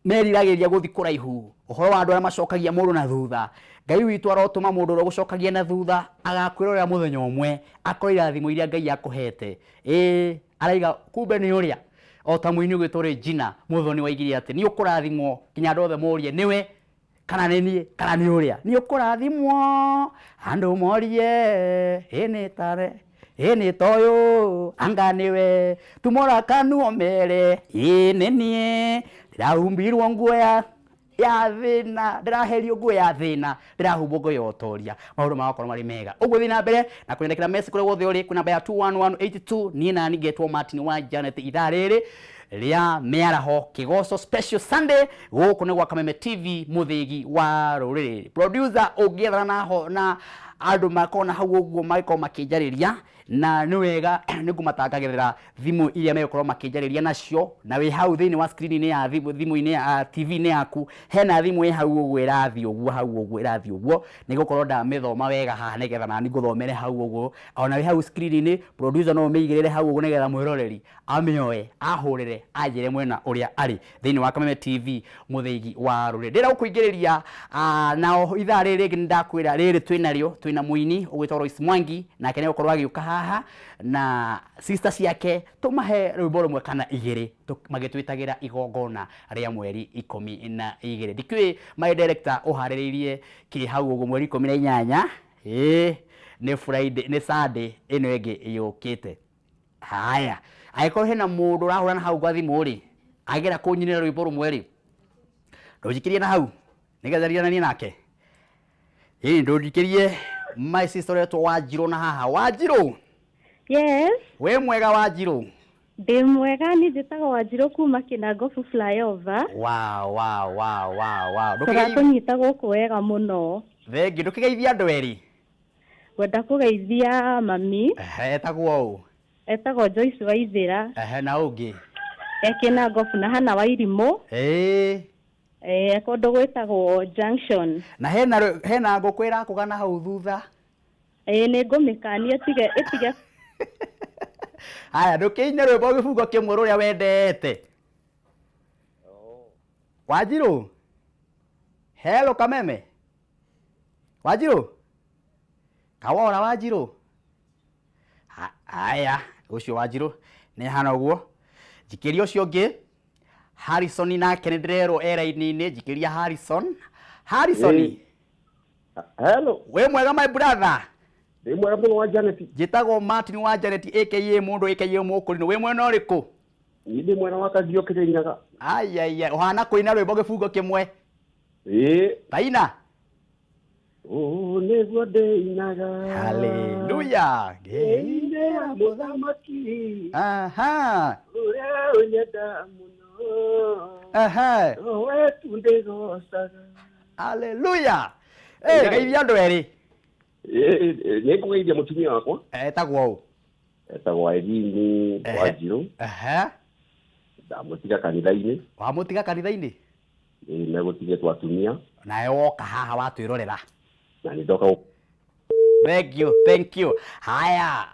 meriragĩria gũthiĩ kũraihu, ũhoro wa andũ arĩa macokagia mũndũ na thutha. Ngai witũ arotũma mũndũ ũrĩa ũgũcokagia na thutha agakwĩrorera mũthenya ũmwe akore irathimo iria Ngai akũhete. Araiga kumbe nĩ ũrĩa o ta mũini ũgwĩtwo Regina Muthoni waigire atĩ nĩ ũkũrathimwo nginya andũ othe morie nĩwe kana nĩ niĩ kana nĩ ũrĩa. Nĩ ũkũrathimwo andũ morie ĩ nĩ tare ĩ nĩ toyũ anga nĩwe tumora kanuo mere ĩ nĩ niĩ ndĩrahumbirwo nguo ya Ya thĩna, ndĩraherio nguo ya thĩna, ndĩrahumbwo nguo ya ũtoria. Maũndũ magakorwo marĩ mega. Ũguo thiĩ na mbere na kũnyandĩkĩra message kũrĩa guothe ũrĩ kwĩ namba ya 21182. Niĩ nani ngetwo Martin wa Janet, ithaa rĩrĩ rĩa mĩaraho, Kĩgoco Special Sunday, gũkũ nĩ gwa Kameme TV, mũthĩgi wa rũrĩrĩ. Producer ũngĩethana na ho na andũ makorwo na hau ũguo magĩkorwo makĩnjarĩria, na nĩ wega nĩ ngũmatangagĩrĩra thimũ iria megũkorwo makĩnjarĩria nacio, na wĩ hau thĩinĩ wa screen-inĩ ya thimũ, thimũ-inĩ ya TV-inĩ yaku, hena thimũ ĩ hau ũguo ĩrathiĩ ũguo hau ũguo ĩrathiĩ ũguo, nĩ gũkorwo ndamĩthoma wega haha nĩgetha nani ngũthomere hau ũguo, ona wĩ hau screen-inĩ producer no ũmĩigĩrĩre hau ũguo nĩgetha mwĩroreri amĩoe ahũrĩre anjĩre mwena ũrĩa arĩ thĩinĩ wa Kameme TV, mũthĩgi wa rũrĩrĩ. Ndĩrenda gũkũingĩrĩria nao ithaa rĩrĩ rĩngĩ, nĩndakwĩra rĩrĩ twĩnarĩo, twĩna mũini ũgwĩtwo Royce Mwangi, nake nĩegũkorwo agĩũka haha na sister ciake tũmahe rwĩmbo rũmwe kana igĩrĩ magĩtwĩtagĩra igongona rĩa mweri 12. Ndikĩũĩ my director ũharĩrĩirie kĩ hau ũguo mweri 18, ĩĩ nĩ Friday, nĩ Sunday ĩno ĩngĩ yũkĩte. Haya, angĩkorwo hena mũndũ ũrahũra na hau gwa thimũ rĩ, agera kũnyinĩra rwĩmbo rũmwe rĩ, ndũnjikĩrie na hau nĩgetha ndirananie nake. Ĩĩ ndũnjikĩrie my sister ũretwo Wanjirũ na haha. Wanjirũ? Yes. Wĩ mwega Wanjirũ? Ndĩ mwega, niĩ njĩtagwo Wanjirũ kuma Kĩnangobu flyover. Wow. Tũrakũnyita gũkũ wega mũno. Thengiũ, ndũkĩgeithie andũ erĩ. Ngwenda kũgeithia mami. Ehe, etagwo ũ? Etagwo Joyce Waithĩra. Ehe, na ũngĩ? E Kĩnangobu na hana Wairimũ. Ĩĩ. E kũndũ gwĩtagwo Junction. Na hena hena ngũkũ ĩrakũga na hau thutha. Ĩĩ nĩ ngũmĩkania ĩtige ĩtige. Haya, ndũkĩine rwĩmbo gĩbungo kĩmwe rũrĩa wendete. Wanjirũ? Hello Kameme. Wanjirũ? Kawora Wanjirũ? Haya, ũcio Wanjirũ nĩ hana ũguo. Njikĩria ũcio ũngĩ. Harrison nake nĩ ndĩrerwo e raini-inĩ, njikĩria Harrison. Harrison. Hello. Wĩ mwega my brother? Ndĩ mwega mũno wa Janet. Njĩtagwo Martin wa Janet aka mũndũ aka mũkũrinũ. Wĩ mwena ũrĩkũ? Niĩ ndĩ mwena wa Kagio Kĩrĩnyaga. Ayaya, ũhana kũina rwĩmbo gĩbungo kĩmwe. Ĩĩ. Taina. Ũũ nĩguo ndĩinaga. Haleluya. Ngĩinĩ ya mũthamaki. Aha. Ũrĩa ũnyenda mũno. Aha. Nowe tu ndĩgocaga. Haleluya. Eh, geithia andũ erĩ. Nĩ ngũgeithia mũtumia wakwa. Etagwo ũ? Etagwo Irene Wanjirũ. Aha. Ndamũtiga kanitha-inĩ. Wamũtiga kanitha-inĩ? Ĩĩ, megũtigĩtwo atumia. Nawe woka haha watwĩrorera. Na nĩ ndoka Thank you, thank you. Haya,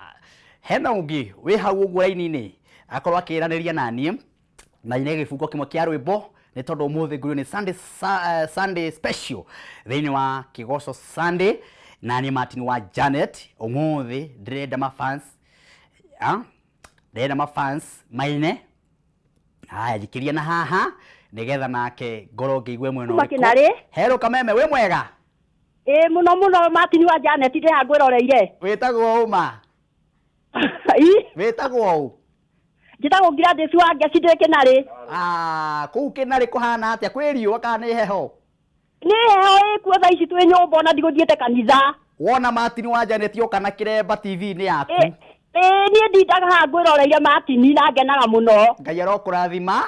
hena ũngĩ wĩ hau ũguo raini-inĩ akorwo akĩranĩria na niĩ na ine gĩbungo kĩmwe kĩa rwĩmbo, nĩ tondũ ũmũthĩ ngũrio nĩ Sunday, Sunday special thĩinĩ wa Kĩgoco Sunday na niĩ Martin wa Janet. Ũmũthĩ ndĩrenda mafans, ah, ndĩrenda mafans maine. Haya, njikĩria na haha nĩgetha nake ngorwo ngĩigue mwena Kuma ũrĩkũ. Kĩnarĩ. Hello Kameme, wĩ mwega? Ĩĩ mũno mũno Martin wa Janet, ndĩ haha ngwĩroreire. Wĩtagwo ũ ma? Wĩtagwo ũ? Njĩtagwo Gladys wa Ngeci, ndĩ Kĩnarĩ. Ah, kũu Kĩnarĩ kũhana atĩa? Kwĩ riũa kana nĩ heho? Nĩ heho ĩkuo thaa ici, twĩ nyũmba ona ndigũthiĩte kanitha. Wona Martin wa Janet oka na kĩremba TV-inĩ yaku. Ĩĩ niĩ ndindaga haha ngwĩroreire Martin na ngenaga mũno. Ngai arokũrathima.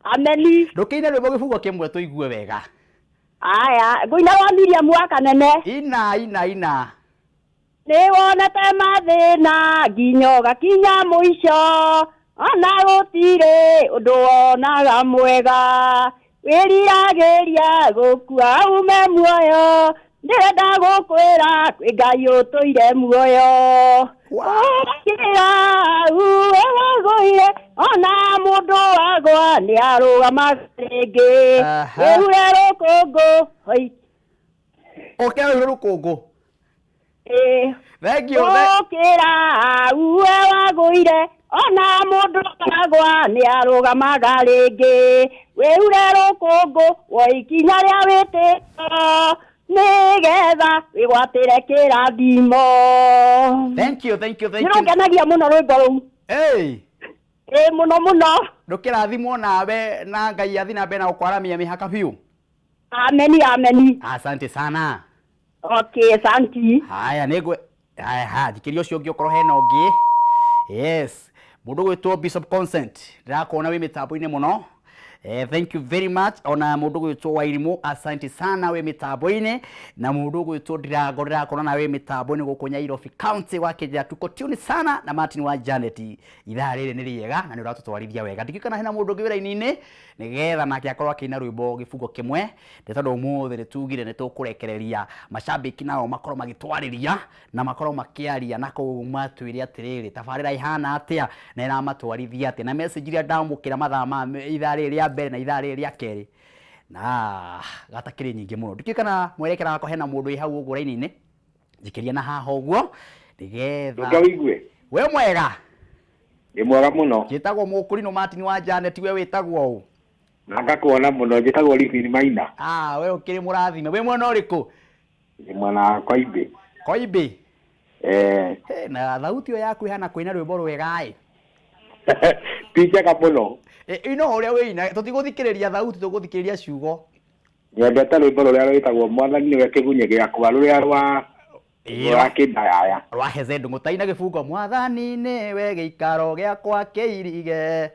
Ameni. Ndũkĩine rwĩmbo gĩbungo kĩmwe tũigue wega. Aya, ngũina rwa Miriam wa Kanene. Ina ina ina. Nĩ wonete mathĩna nginya ũgakinya mũico, ona gũtirĩ ũndũ wonaga mwega. Wĩriragĩria gũkua ume muoyo, ndĩrenda gũkwĩra kwĩ Ngai ũtũire muoyo. Ũkĩra uwe wagũire, ona mũndũ wagwa nĩ arũgamaga rĩngĩ. Wĩhure rũkũngũ, hoi. Ũkĩra wĩhure rũkũngũ. Ĩĩ. Thank you. Ũkĩra uwe wagũire, ona mũndũ agwa nĩ arũgamaga rĩngĩ. Wĩhure rũkũngũ wo ikinya rĩa wĩtĩkio, nĩgetha wĩgwatĩre kĩrathimo. Thank you, thank you, thank you. Nĩrũngenagia mũno rwĩmbo rũu. Hey. Ĩĩ mũno mũno. Ndũkĩrathimwo nawe na Ngai athi na mbere na gũkwaramia mĩhaka biũ. Ameni ameni. Asante sana. Okay, asante. Haya nĩngwe haya ha thikĩria ũcio ũngĩ okorwo hena ũngĩ. Yes, mũndũ gwĩtwo Bishop Consent ndĩrakuona wĩ mĩtambo-inĩ mũno. Thank you very much. Ona mũndũ gwĩtwo Wairimũ, asante sana wĩ mĩtambo-inĩ. Na mũndũ gwĩtwo Ndirango ndĩrakuona na wĩ mĩtambo-inĩ gũkũ Nyairobi County wa Kĩnja, tuko tune sana na Martin wa Janet. Ithaa rĩrĩ nĩ rĩega na nĩ ũratũtwarithia wega. Ndikĩũĩ kana hena mũndũ ũngĩ wĩ raini-inĩ nĩgetha nake akorwo akĩina rwĩmbo gĩbungo kĩmwe, nĩ tondũ ũmũthĩ nĩ tugire nĩ tũkũrekereria macambĩki nao makorwo magĩtwarĩria na makorwo makĩaria na kũu matwĩre atĩrĩrĩ tabarĩra ĩhana atĩa na ĩramatwarithia atĩa, na message iria ndamũkĩra mathaa ma ithaa rĩrĩ rĩa mbere na ithaa rĩrĩ rĩa kerĩ na gatakĩrĩ nyingĩ mũno. Ndikĩũĩ kana mwerekera wakwa hena mũndũ wĩ hau ũguo raini-inĩ, njikĩria na haha ũguo nĩgetha Ndũka wĩigue. We mwega. Nĩ mwega mũno. Njĩtagwo Mũkũrinũ Martin wa Janet, we wĩtagwo ũ? Na ngakuona mũno, njĩtagwo Livin Maina. Ah, we ũkĩrĩ mũrathime. Wĩ mwena ũrĩkũ? Nĩ mwena wa Koimbĩ. Koimbĩ? Eh. He, na thauti ĩyo yaku ĩhana kũina rwĩmbo rwega ĩ. Ti njega mũno. Ino ũrĩa wĩina, tũtigũthikĩrĩria thauti, tũgũthikĩrĩria ciugo. Nyendete rwĩmbo rũrĩa rwĩtagwo Mwathani nĩwe kĩgunyĩ gĩakwa, rũrĩa rwa rwa kĩndayaya. Rwa Hezed Mũtai na gĩbungo, Mwathani nĩwe gĩikaro gĩakwa kĩirige.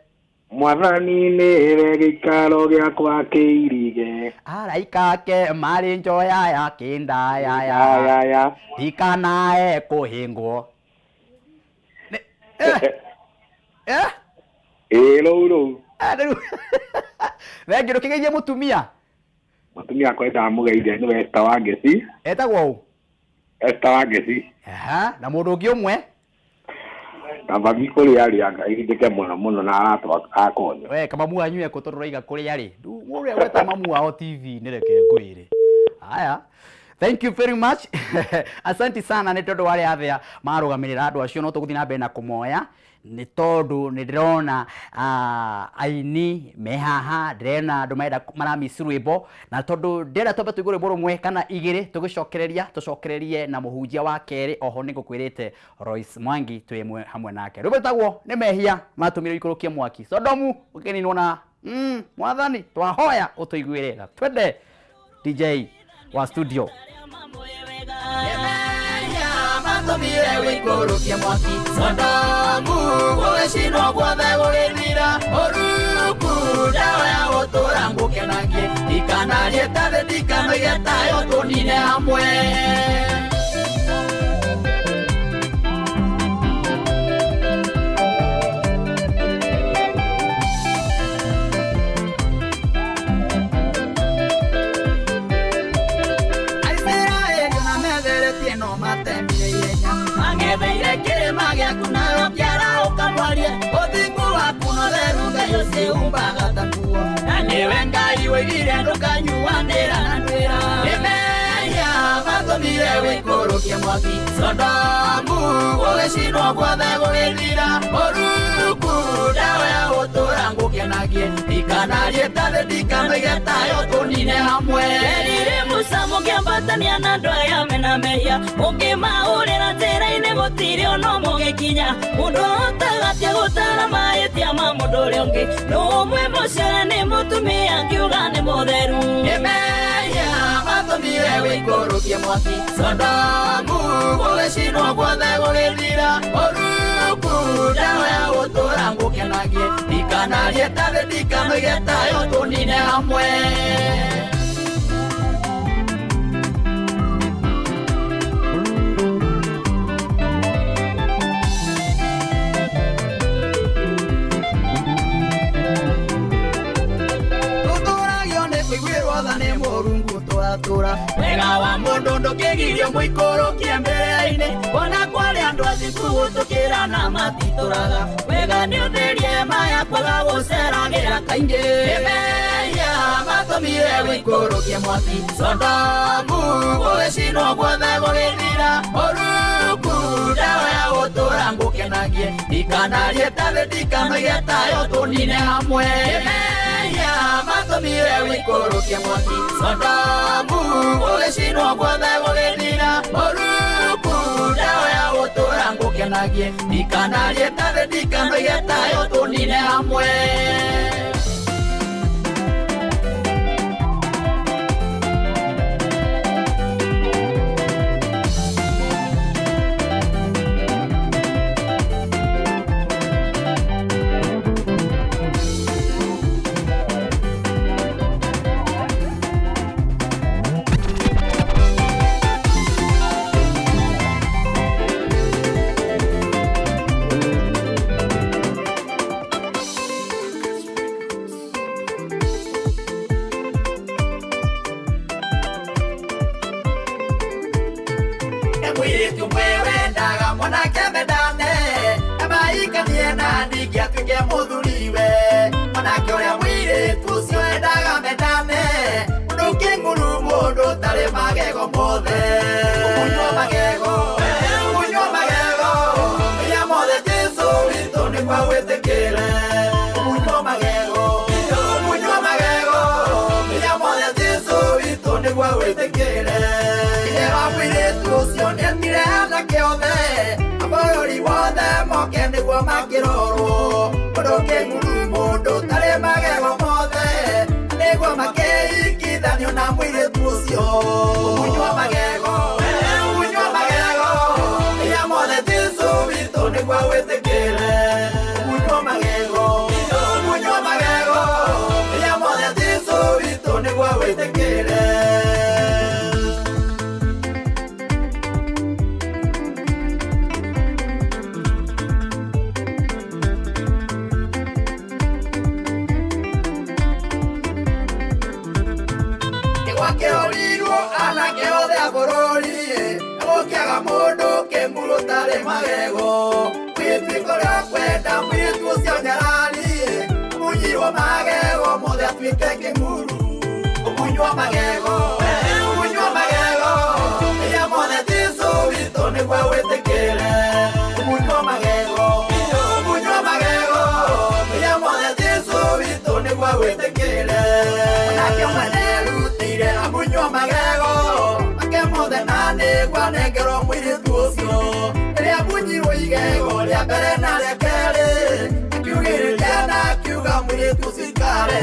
Mwathani nĩwe gĩikaro gĩakwa kĩirige. Araika ake marĩ njoya ya kĩndayaya. Ndikanae kũhĩngwo. Ĩĩ rũu rũu. Rĩu. Thengiũ, ndũkĩgeithie mũtumia. Mũtumia akwa ndamũgeithia nĩwe Esther Wangeci. Etagwo ũ? Esther Wangeci. Aha, na mũndũ ũngĩ ũmwe? Na mami kũrĩa arĩ anga mũno mũno na arata akwa othe. We kama mamu wanyu ekũ tondũ ũraiga kũrĩa rĩ. Ũrĩa gweta mamu wao TV-inĩ reke ngwĩre. Haya. Thank you very much. Asante sana nĩ tondũ wa arĩa athĩa marũgamĩrĩra andũ acio, no tũgũthiĩ na mbere na kũmoya nĩ tondũ nĩ ndĩrona aini me haha, ndĩrona andũ marenda maramici rwĩmbo, na tondũ ndĩrenda twambe tũigue rwĩmbo rũmwe kana igĩrĩ tũgĩcokereria, tũcokererie na mũhunjia wa kerĩ. Oho nĩ ngũkwĩrĩte Royce Mwangi twĩ hamwe nake. Rwĩmbo rwĩtagwo nĩ mehia matũmire ikũrũkie mwaki Sodomu ũkĩninwo na Mwathani twahoya ũtũiguĩre tha. Twende DJ wa studio. Matũmire wĩikũrũkie mwaki Sodomu gũgĩcinwo guothe gũgĩthira ũruku ndawa ya gũtũra ngũkenagie ndikanarie ta thĩ ndikanoige tayo tũnine hamwe. Niwe Ngai woigire ndũkanyuanĩra na ndwĩra. Nĩ mehia matũmire wĩikũrũkie mwaki Sodomu gũgĩcinwo guothe gũgĩthira ũruku ndawa ya gũtũra ngũkenagie ndikanarie ta thĩ ndikanoige tayo tũnine hamwe. Erire Musa mũkĩambatania na andũ aya mena mehia mũkĩmahũrĩra njĩra-inĩ gũtirĩ ona mũgĩkinya mũndũ ahotaga atĩa gũtara mahĩtia ma mũndũ ũrĩa ũngĩ nũ ũmwe mũcere nĩ mũtumia ngiuga nĩ mũtheru. Nĩ mehia matũmire wĩikũrũkie mwaki Sodomu gũgĩcinwo guothe gũgĩthira ũruku ndawa ya gũtũra ngũkenagie ndikanarie ta thĩ ndikanoige tayo tũnine hamwe. Wega wa mũndũ ndũkĩgirio mũikũrũkie mbere-inĩ ona kwarĩ andũ athingu gũtũkĩra na matitũraga wega nĩ ũtherie maya kwaga gũceragĩra kaingĩ. Nĩ mehia matũmire wĩikũrũkie mwaki Sodomu gũgĩcinwo guothe gũgĩthira ũruku ndawa ya gũtũra ngũkenagie ndikanarie ta thĩ ndikanoige tayo tũnine hamwe. Nĩ mehia matũmire wĩikũrũkie mwaki Sodomu gũgĩcinwo guothe gũgĩthira ũruku ndawa ya gũtũra ngũkenagie ndikanarie ta thĩ ndikanoige tayo tũnine hamwe. nĩguo wĩtĩkĩre Ũmunywo magego Ũmunywo magego Mehia mothe Jesũ witũ nĩguo wĩtĩkĩre Ithe wa mũirĩtu ũcio nĩetire anake othe a bũrũri wothe moke nĩguo makĩrorwo Mũndũ kĩnguru mũndũ ũtarĩ magego mothe nĩguo makĩhikithanio na mũirĩtu ũcio Ũmunywo magego Ũmunywo magego Mehia mothe Jesũ witũ nĩguo wĩtĩkĩre Ũmunywo magego Ũmunywo magego Mehia mothe Jesũ witũ nĩguo wĩtĩkĩre Nĩgwakĩorirwo anake othe a bũrũri gũkĩaga mũndũ kĩnguru ũtarĩ magego Mũirĩtu ũrĩa ũkwenda mũirĩtu ũcio nyarari Amunyirwo magego mothe atuĩke kĩnguru Ũmunywo magego Ũmunywo magego Mehia mothe Jesũ witũ nĩguo wĩtĩkĩre Ũmunywo magego Ũmunywo magego Mehia mothe Jesũ witũ nĩguo wĩtĩkĩre Onake ũmwe nĩerutĩire amunywo magego make mothe na nĩguo anengerwo mũirĩtu ũcio Rĩrĩa amunyirwo igego rĩa mbere na rĩa kerĩ akiugĩrĩria na akiuga mũirĩtu ũcio ikare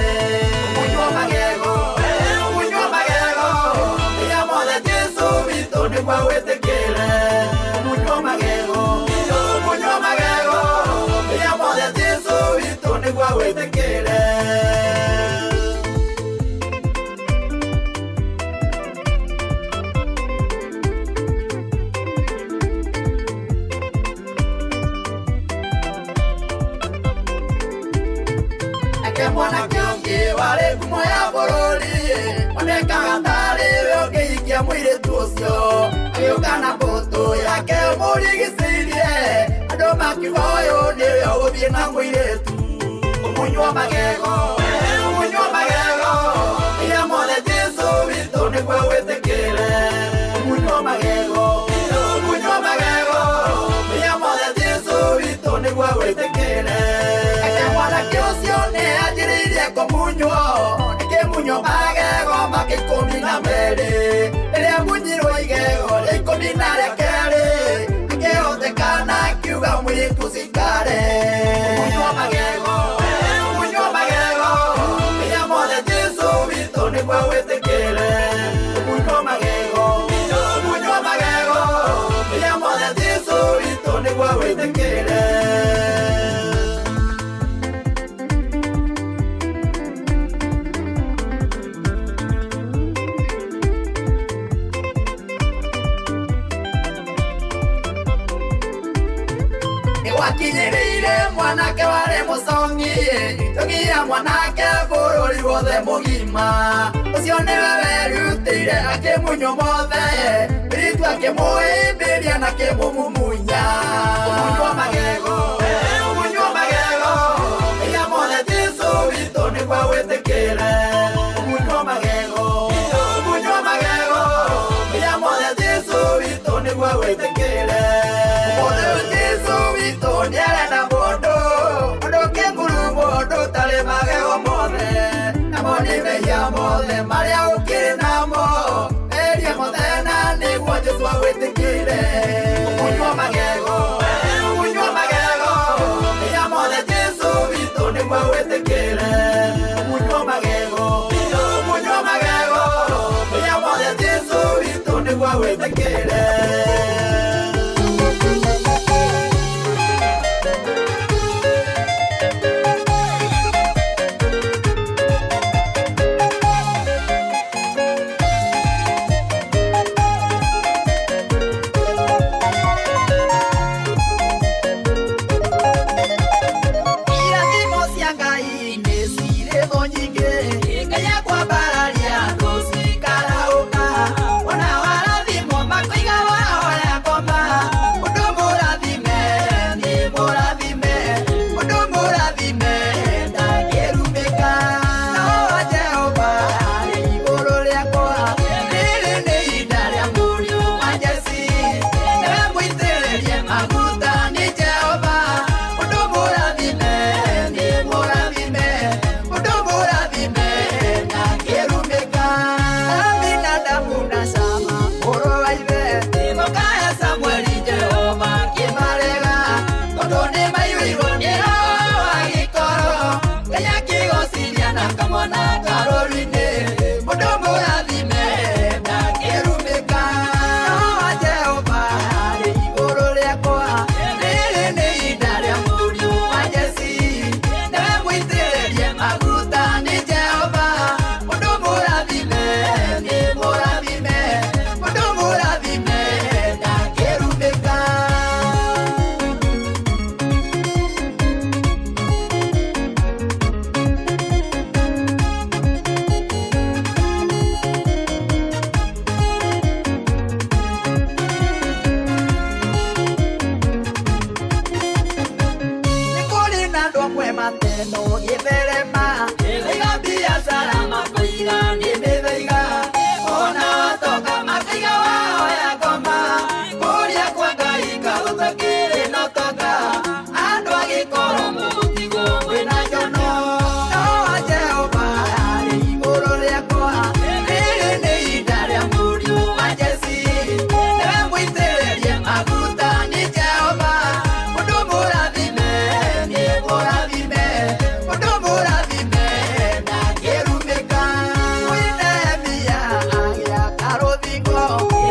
Ũmunywo magego Ũmunywo magego Mehia mothe Jesũ witũ nĩguo wĩtĩkĩre Ũmunywo magego Ũmunywo magego Mehia mothe Jesũ witũ nĩguo wĩtĩkĩre Nake mwanake ũngĩ warĩ ngumo ya bũrũri onekaga tarĩ we ũngĩhikia mũirĩtu ũcio agĩũka na mbũtũ yake mũrigicĩirie andũ makiuga ũyũ nĩwe ũgũthiĩ na mũirĩtu Ũmunywo magego Ũmunywo magego Mehia mothe Jesũ witũ nĩguo wĩtĩkĩre Ũmunywo magego Ũmunywo magego Mehia mothe Jesũ witũ nĩguo wĩtĩkĩre Nake mwanake ũcio nĩanjĩrĩirie kũmunywo akĩmunywo magego make 12 rĩrĩa amunyirwo igego rĩa 12 akĩhotekana akiuga mũirĩtu ũcio ikare Ũmunywo magego Ũmunywo magego Mehia mothe Jesũ witũ nĩguo wĩtĩkĩre Ũmunywo magego Ũmunywo magego Mehia mothe Jesũ witũ nĩguo wĩtĩkĩre Nĩgwakinyĩrĩire mwanake warĩ mũcongi tũgia mwanake bũrũri wothe mũgima ũcio nĩwe werutĩire akĩmunywo mothe mũirĩtu akĩmũhĩmbĩria na akĩmũmumunya Ũmunywo magego Ũmunywo magego Mehia mothe Jesũ witũ nĩguo wĩtĩkĩre Ũmunywo magego Ũmunywo magego Mehia mothe Jesũ witũ nĩguo wĩtĩkĩre Ũmũthĩ Jesũ witũ nĩarenda mũndũ mũndũ kĩnguru mũndũ ũtarĩ magego mothe namo nĩ mehia mothe marĩa ũkĩrĩ namo meria mothe na nĩguo Jesũ agwĩtĩkĩre Ũmunywo magego Ũmunywo magego Mehia mothe Jesũ witũ nĩguo wĩtĩkĩre Ũmunywo magego Ũmunywo magego Mehia mothe Jesũ witũ nĩguo wĩtĩkĩre no gĩtherema Iga biacara makoiga nĩ mĩthaiga Ona watoka makaiga wahoya ngoma Kũrĩa kwa Ngai kaũtakĩrĩ na ũtonga Andũ agĩkorwo mũtigwo mwĩna njono No Jehova arĩ igũrũ rĩakwa Rĩrĩ nĩ ihinda rĩa mũriũ wa Jesii Nĩwe mũitĩrĩrie maguta nĩ Jehova Mũndũ mũrathime nĩ mũrathime Mũndũ mũrathime ndangĩrumĩka Kwĩ Nehemia agĩaka rũthingo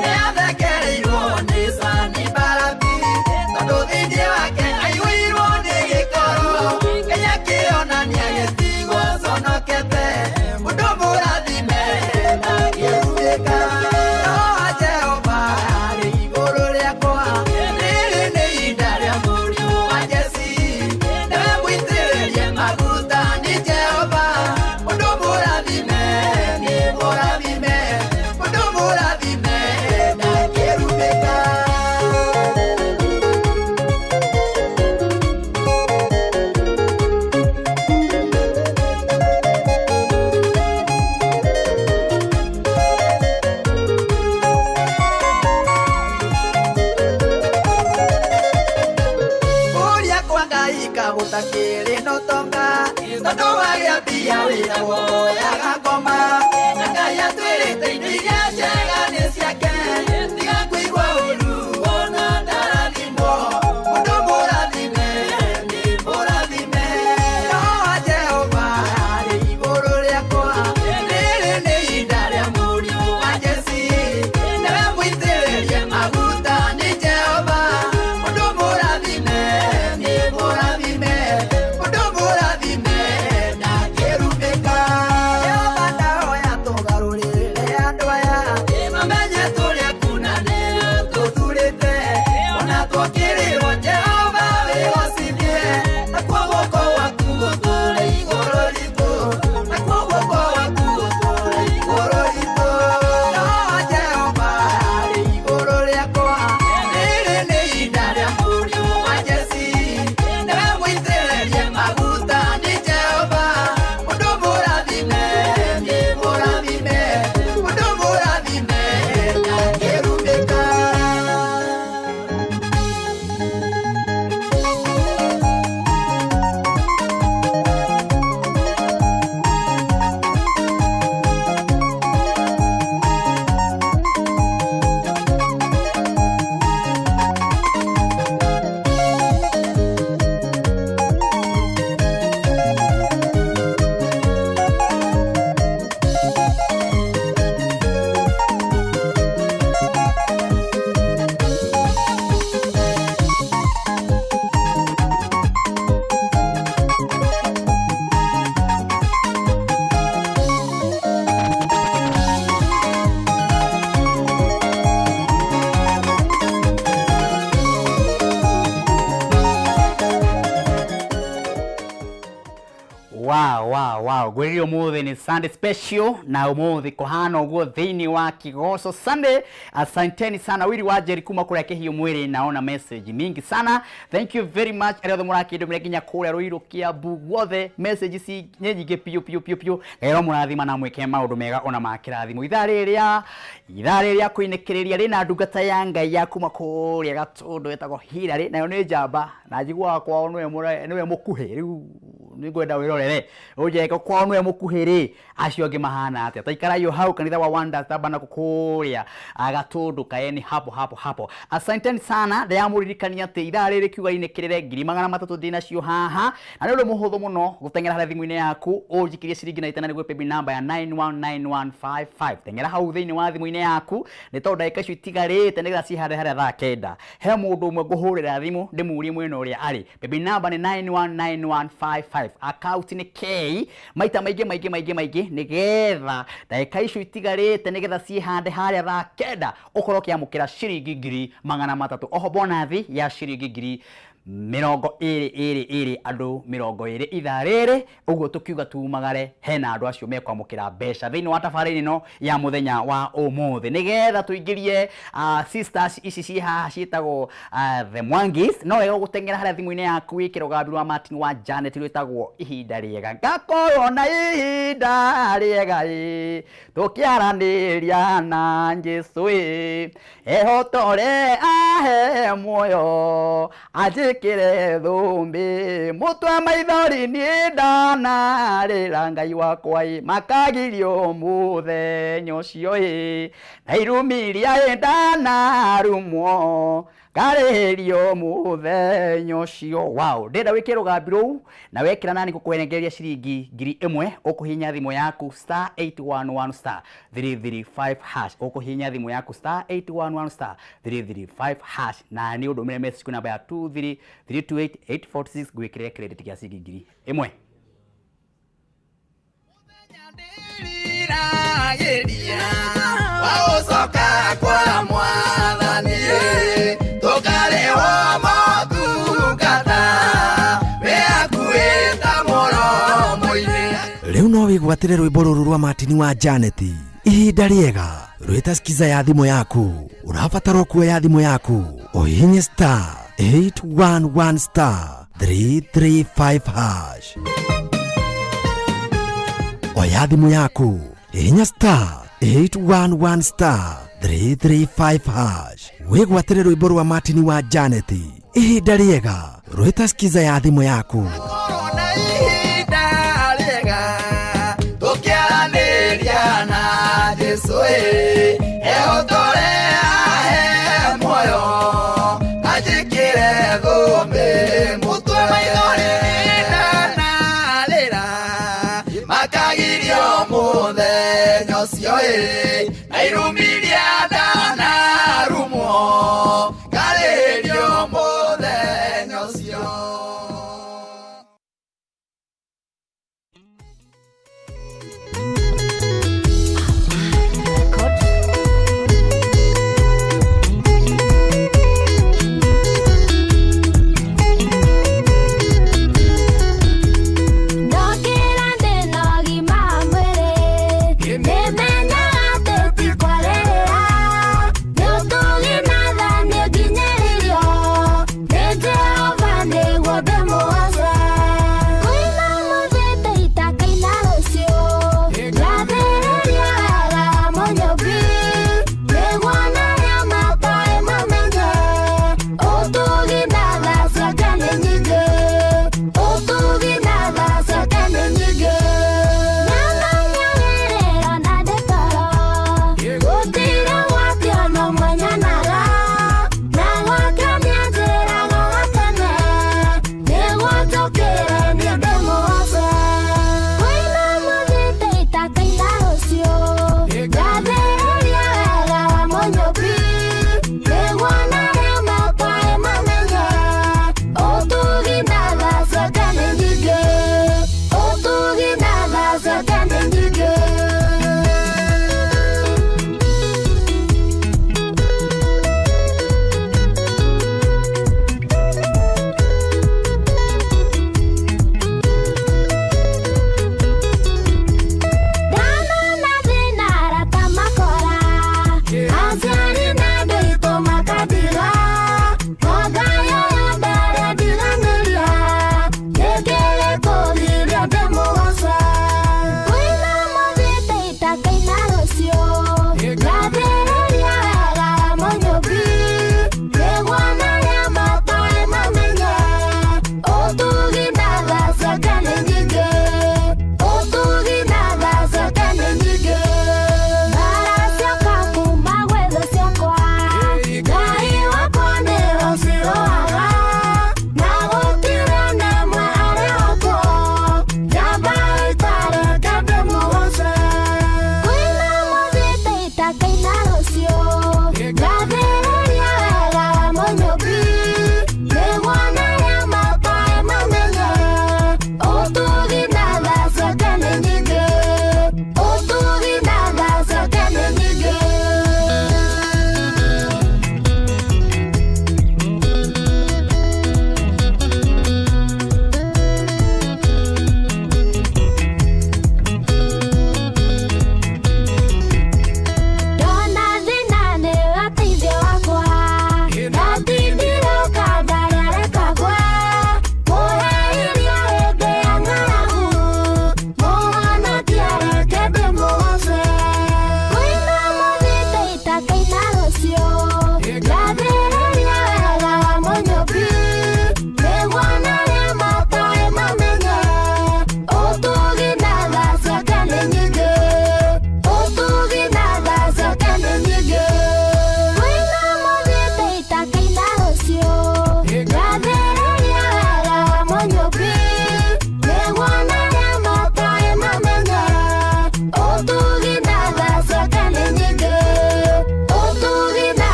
Nĩathekereirwo nĩ Sanibalati Tondũ thĩinĩ wake aiyũirwo nĩ gĩkoro Ngai akĩonania gĩtigwo conokete Mũndũ mũrathime ndangĩrumĩka No Jehova arĩ igũrũ rĩakwa Rĩrĩ nĩ ihinda rĩa mũriũ wa Jesii Nĩwe mũitĩrĩrie maguta nĩ Jehova Mũndũ mũrathime nĩ mũrathime Mũndũ mũrathime ndangĩrumĩka Kũrĩa kwa Ngai kagũtakĩrĩ na ũtonga Tondũ wagĩa mbia wĩragwo woyaga ngoma Na Ngai atwĩrĩte indo iria njega nĩ ciake Tiga kũigua ũru wona ndarathimwo Mũndũ mũrathime nĩ mũrathime No Jehova arĩ igũrũ rĩakwa Rĩrĩ nĩ ihinda rĩa mũriũ wa Jesii Nĩwe mũitĩrĩrie maguta nĩ Jehova Mũndũ mũrathime nĩ mũrathime Mũndũ mũrathime ndangĩrumĩka Jehova ndahoya tũgarũrĩre andũ aya Mamenye tũrĩa kuna nĩwe tũthurĩte Ona twokĩrĩrwo Jehova wĩgocithie Nakuo guoko gwaku gũtũũre igũrũ ritũ Nakuo guoko gwaku gũtũũre igũrũ ritũ No Jehova arĩ igũrũ rĩakwa Rĩrĩ nĩ ihinda rĩa mũriũ wa Jesii Nĩwe mũitĩrĩrie maguta nĩ Jehova Mũndũ mũrathime nĩ mũrathime Mũndũ mũrathime ndangĩrumĩka Wow, wow, wow. Ngwĩrire ũmũthĩ nĩ Sunday special na ũmũthĩ kũhana ũguo thĩinĩ wa Kigoco Sunday. Asanteni sana Wili wa Njeri kuma kũrĩa Kĩhiũ mwĩrĩ, naona message mingi sana. Thank you very much arĩa othe mũrakĩndũmĩra nginya kũrĩa Ruiru Kiambu guothe message ci nĩ nyingĩ piũ piũ piũ piũ. Ngai aromũrathima na mwĩke maũndũ mega ona ma kĩrathimo. Ithaa rĩrĩ rĩa ithaa rĩrĩ rĩa kũinĩkĩrĩria rĩna ndungata ya Ngai ya kuma kũrĩa Gatũndũ ĩtagwo Hilary, nayo nĩ njamba na njiguaga kwao nĩwe nĩwe mũkuhĩ rĩu nĩngwenda wĩrorere ũnjeke kwao nĩwe mũkuhĩ rĩ acio angĩ mahana atĩa taikarai o hau kanitha wa Wonders Tabernacle kũrĩa Gatũndũ kaeni hapo hapo hapo. Asanteni sana ndĩramũririkania atĩ ithaa rĩrĩ kiuga inĩkĩrĩre 300,000 ndĩnacio haha na nĩ ũndũ mũhũthũ mũno gũteng'era harĩa thimũ-inĩ yaku ũnjikirie ciringi na itana nĩguo paybill number ya 919155 teng'era hau thĩinĩ wa thimũ-inĩ yaku nĩ tondũ ndagĩka icio itigarĩte nĩgetha cihande harĩa thaa kenda he mũndũ ũmwe ngũhũrĩra thimũ ndĩmũrie mwena ũrĩa arĩ paybill number nĩ 919155 account nĩ K maita maingĩ maingĩ maingĩ maingĩ nĩgetha ndagĩka icio itigarĩte nĩgetha ciĩhande harĩa thaa kenda ũkorwo ũkĩamũkĩra ciringi 300,000 oho bonathi ya ciringi 20,000 andũ 20 ithaa rĩrĩ ũguo tũkiuga tumagare hena andũ acio mekwamũkĩra mbeca thĩinĩ wa tabarĩra ĩno ya mũthenya wa ũmũthĩ nĩgetha tũingĩrie sisters ici ciĩ haha ciĩtagwo the Mwangis no wega gũteng'era harĩa thimũ-inĩ yaku wĩkĩre rũgambi rwa Martin wa Janet rwĩtagwo Wĩtagwo Ihinda Rĩega. Ngakorwo na ihinda rĩega ĩ, tũkĩaranĩria na Jesũ ĩ, ehotore ahe muoyo, anjĩkĩre thũmbĩ mũtwe maithori niĩ ndanarĩra Ngai wakwa ĩ, makagirio mũthenya ũcio ĩ, na irumiria ĩ ndanarumwo ngarĩhĩrio mũthenya ũcio. Wow, ndĩrenda wĩkĩre rũgambi rũu na wekĩra nani ngũkũherengereria ciringi 1000. Ũkũhihinya thimũ yaku star 811 star 335 hash. Ũkũhihinya thimũ yaku star 811 star 335 hash na nĩ ũndũmĩre message kwĩ namba ya 23328 846 ngwĩkĩrĩre credit gĩa ciringi 1000. Waũcoka kwa mwathani tũkarĩhwo motungata wĩhakuĩ ta mũromo-inĩ. Rĩu no wĩgwatĩre rwĩmbo rũrũ rwa Martin wa Janet, Ihinda Rĩega, rwĩta skiza ya thimũ yaku. Ũrabatara kuoya thimũ yaku ũhihinye star 811 star 335 hash. Oya thimũ yaku, hihinya star 811 star 335 hash, wĩgwatĩre rwĩmbo rwa Martin wa Janet, Ihinda Rĩega, rwĩta skiza ya thimũ yaku. Ihinda rĩega tũkĩaranĩria na Jesũ ĩ, ehotore ahe muoyo anjĩkĩre thũmbĩ mũtwe maithori ndanarĩra makagirio mũthenya ũcio ĩ, na irumiria ndanarumwo ngarĩhĩrio mũthenya ũcio.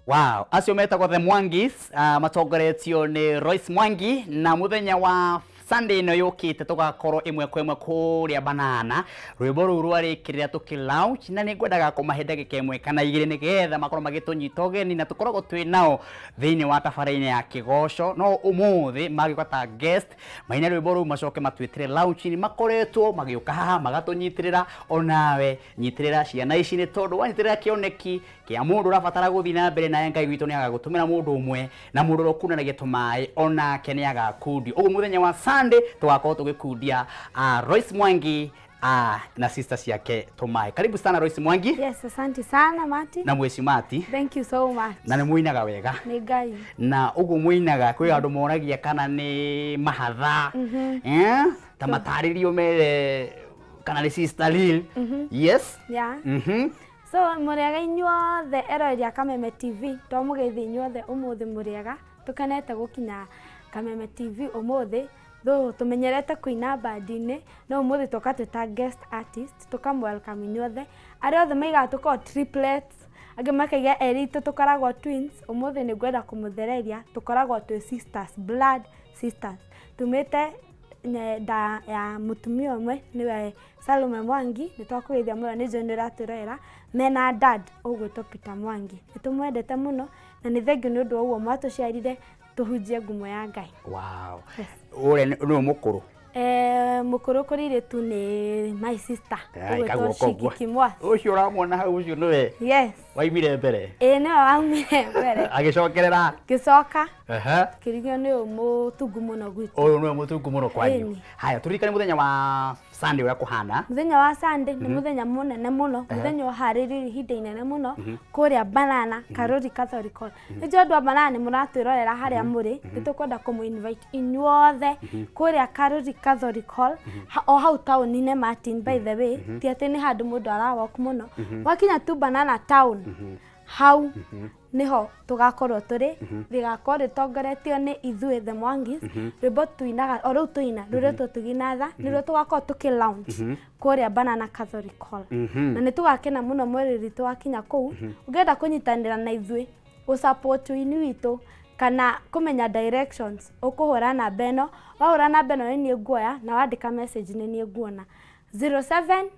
Wow, acio metagwo The Mwangis, matongoretio nĩ Royce Mwangi, na muthenya wa Sunday ĩno yũkĩte tũgakorwo ĩmwe kwa ĩmwe kũrĩa Banana. Rwĩmbo rũu rwarĩkĩrĩra tũkĩ launch, na nĩ ngwendaga kũmahe ndagĩka ĩmwe kana igĩrĩ nĩgetha makorwo magĩtũnyita ũgeni, na tũkoragwo twĩ nao thĩinĩ wa tabarĩra-inĩ ya kĩgoco, no ũmũthĩ magĩũka ta guest maine rwĩmbo rũu macoke matwĩtĩre launch-inĩ. Makoretwo magĩũka haha magatũnyitĩrĩra, onawe nyitĩrĩra ciana ici, nĩ tondũ wanyitĩrĩra kĩoneki kĩa mũndũ ũrabatara gũthiĩ na mbere, naye Ngai witũ nĩ agagũtũmĩra mũndũ ũmwe, na mũndũ ũrĩa ũkunanagia tũmaĩ onake nĩ agakundio. Ũguo mũthenya wa Sunday tũgakorwo tũgĩkundia Royce Mwangi na sister ciake tũmaĩ. Karibu sana Royce Mwangi. Yes, asante sana Mati. Na mweci Mati. Thank you so much. Na nĩ mũinaga wega. Nĩ Ngai. Na ũguo mũinaga kwĩ andũ moragia kana nĩ mahatha. Eh? Ta matarĩrio mere kana nĩ sister Lil. Yes. Yeah. So mũrĩega inyuothe eroreri a Kameme TV, twamũgeithia inyuothe ũmũthĩ mũrĩega, tũkenete gũkinya Kameme TV ũmũthĩ. Though tũmenyerete kũina bandi-inĩ, no ũmũthĩ tũka twĩ ta guest artist, tũkamũ welcome inyuothe. Arĩa othe maigaga tũkoragwo triplets, angĩ makaiga erĩ itũ tũkoragwo twins, ũmũthĩ nĩ ngwenda kũmũthereria, tũkoragwo twĩ sisters, blood sisters. Tumĩte nda ya mũtumia ũmwe nĩwe Salome Mwangi, nĩ twakũgeithia mũno, nĩ njũĩ nĩ ũratwĩrorera, mena dad ũgwĩtwo Peter Mwangi. Nĩ tũmwendete mũno na nĩ thengiũ nĩ ũndũ wa ũguo mwatũciarire tũhunjie ngumo ya Ngai. Wow. Ũrĩa nĩwe mũkũrũ? Mũkũrũ kũrĩ irĩtu nĩ my sister, Ai, ũgwĩtwo kaguoko ũguo. Shiki Kimwa. Ũcio ũramwona hau ũcio nĩwe Yes. waimire mbere? Ĩĩ, nĩwe waumire mbere. Agĩcokerera? Ngĩcoka. Ehe. Kĩrigio nĩ ũyũ mũtungu mũno gwitũ. Ũyũ nĩwe mũtungu mũno kwanyu. Ĩni. Haya, tũririkane mũthenya wa Sunday ũrĩa kũhana. Mũthenya wa Sunday nĩ mũthenya mũnene mũno, mũthenya ũharĩrĩirio ihinda inene mũno kũrĩa Banana, Karori Catholic Hall. Nĩ njũĩ andũ a Banana nĩ mũratwĩrorera harĩa mũrĩ, nĩ tũkwenda kũmũ invite inyuothe kũrĩa Karori Catholic Hall, o hau taũni-inĩ Martin, by the way, ti atĩ nĩ handũ mũndũ ara walk mũno. Wakinya tu Banana town, hau niho tugakorwo turi, rigakorwo ritongoretio nĩ ithuĩ The Mwangis. Rwĩmbo tuinaga o rĩu tuina rũrĩtwo Tũginatha, nĩruo tũgakorwo tũkĩ launch kũrĩa Banana Catholic Hall. Na nĩ tũgakena mũno mwĩrĩ witũ wakinya kũu. Ũngĩenda kũnyitanĩra na ithuĩ gũsupport ũini witũ kana kũmenya directions, ũkũhũra namba ĩno. Wahũra namba ĩno nĩ niĩ nguoya, na wandĩka message nĩ niĩ nguona. 0706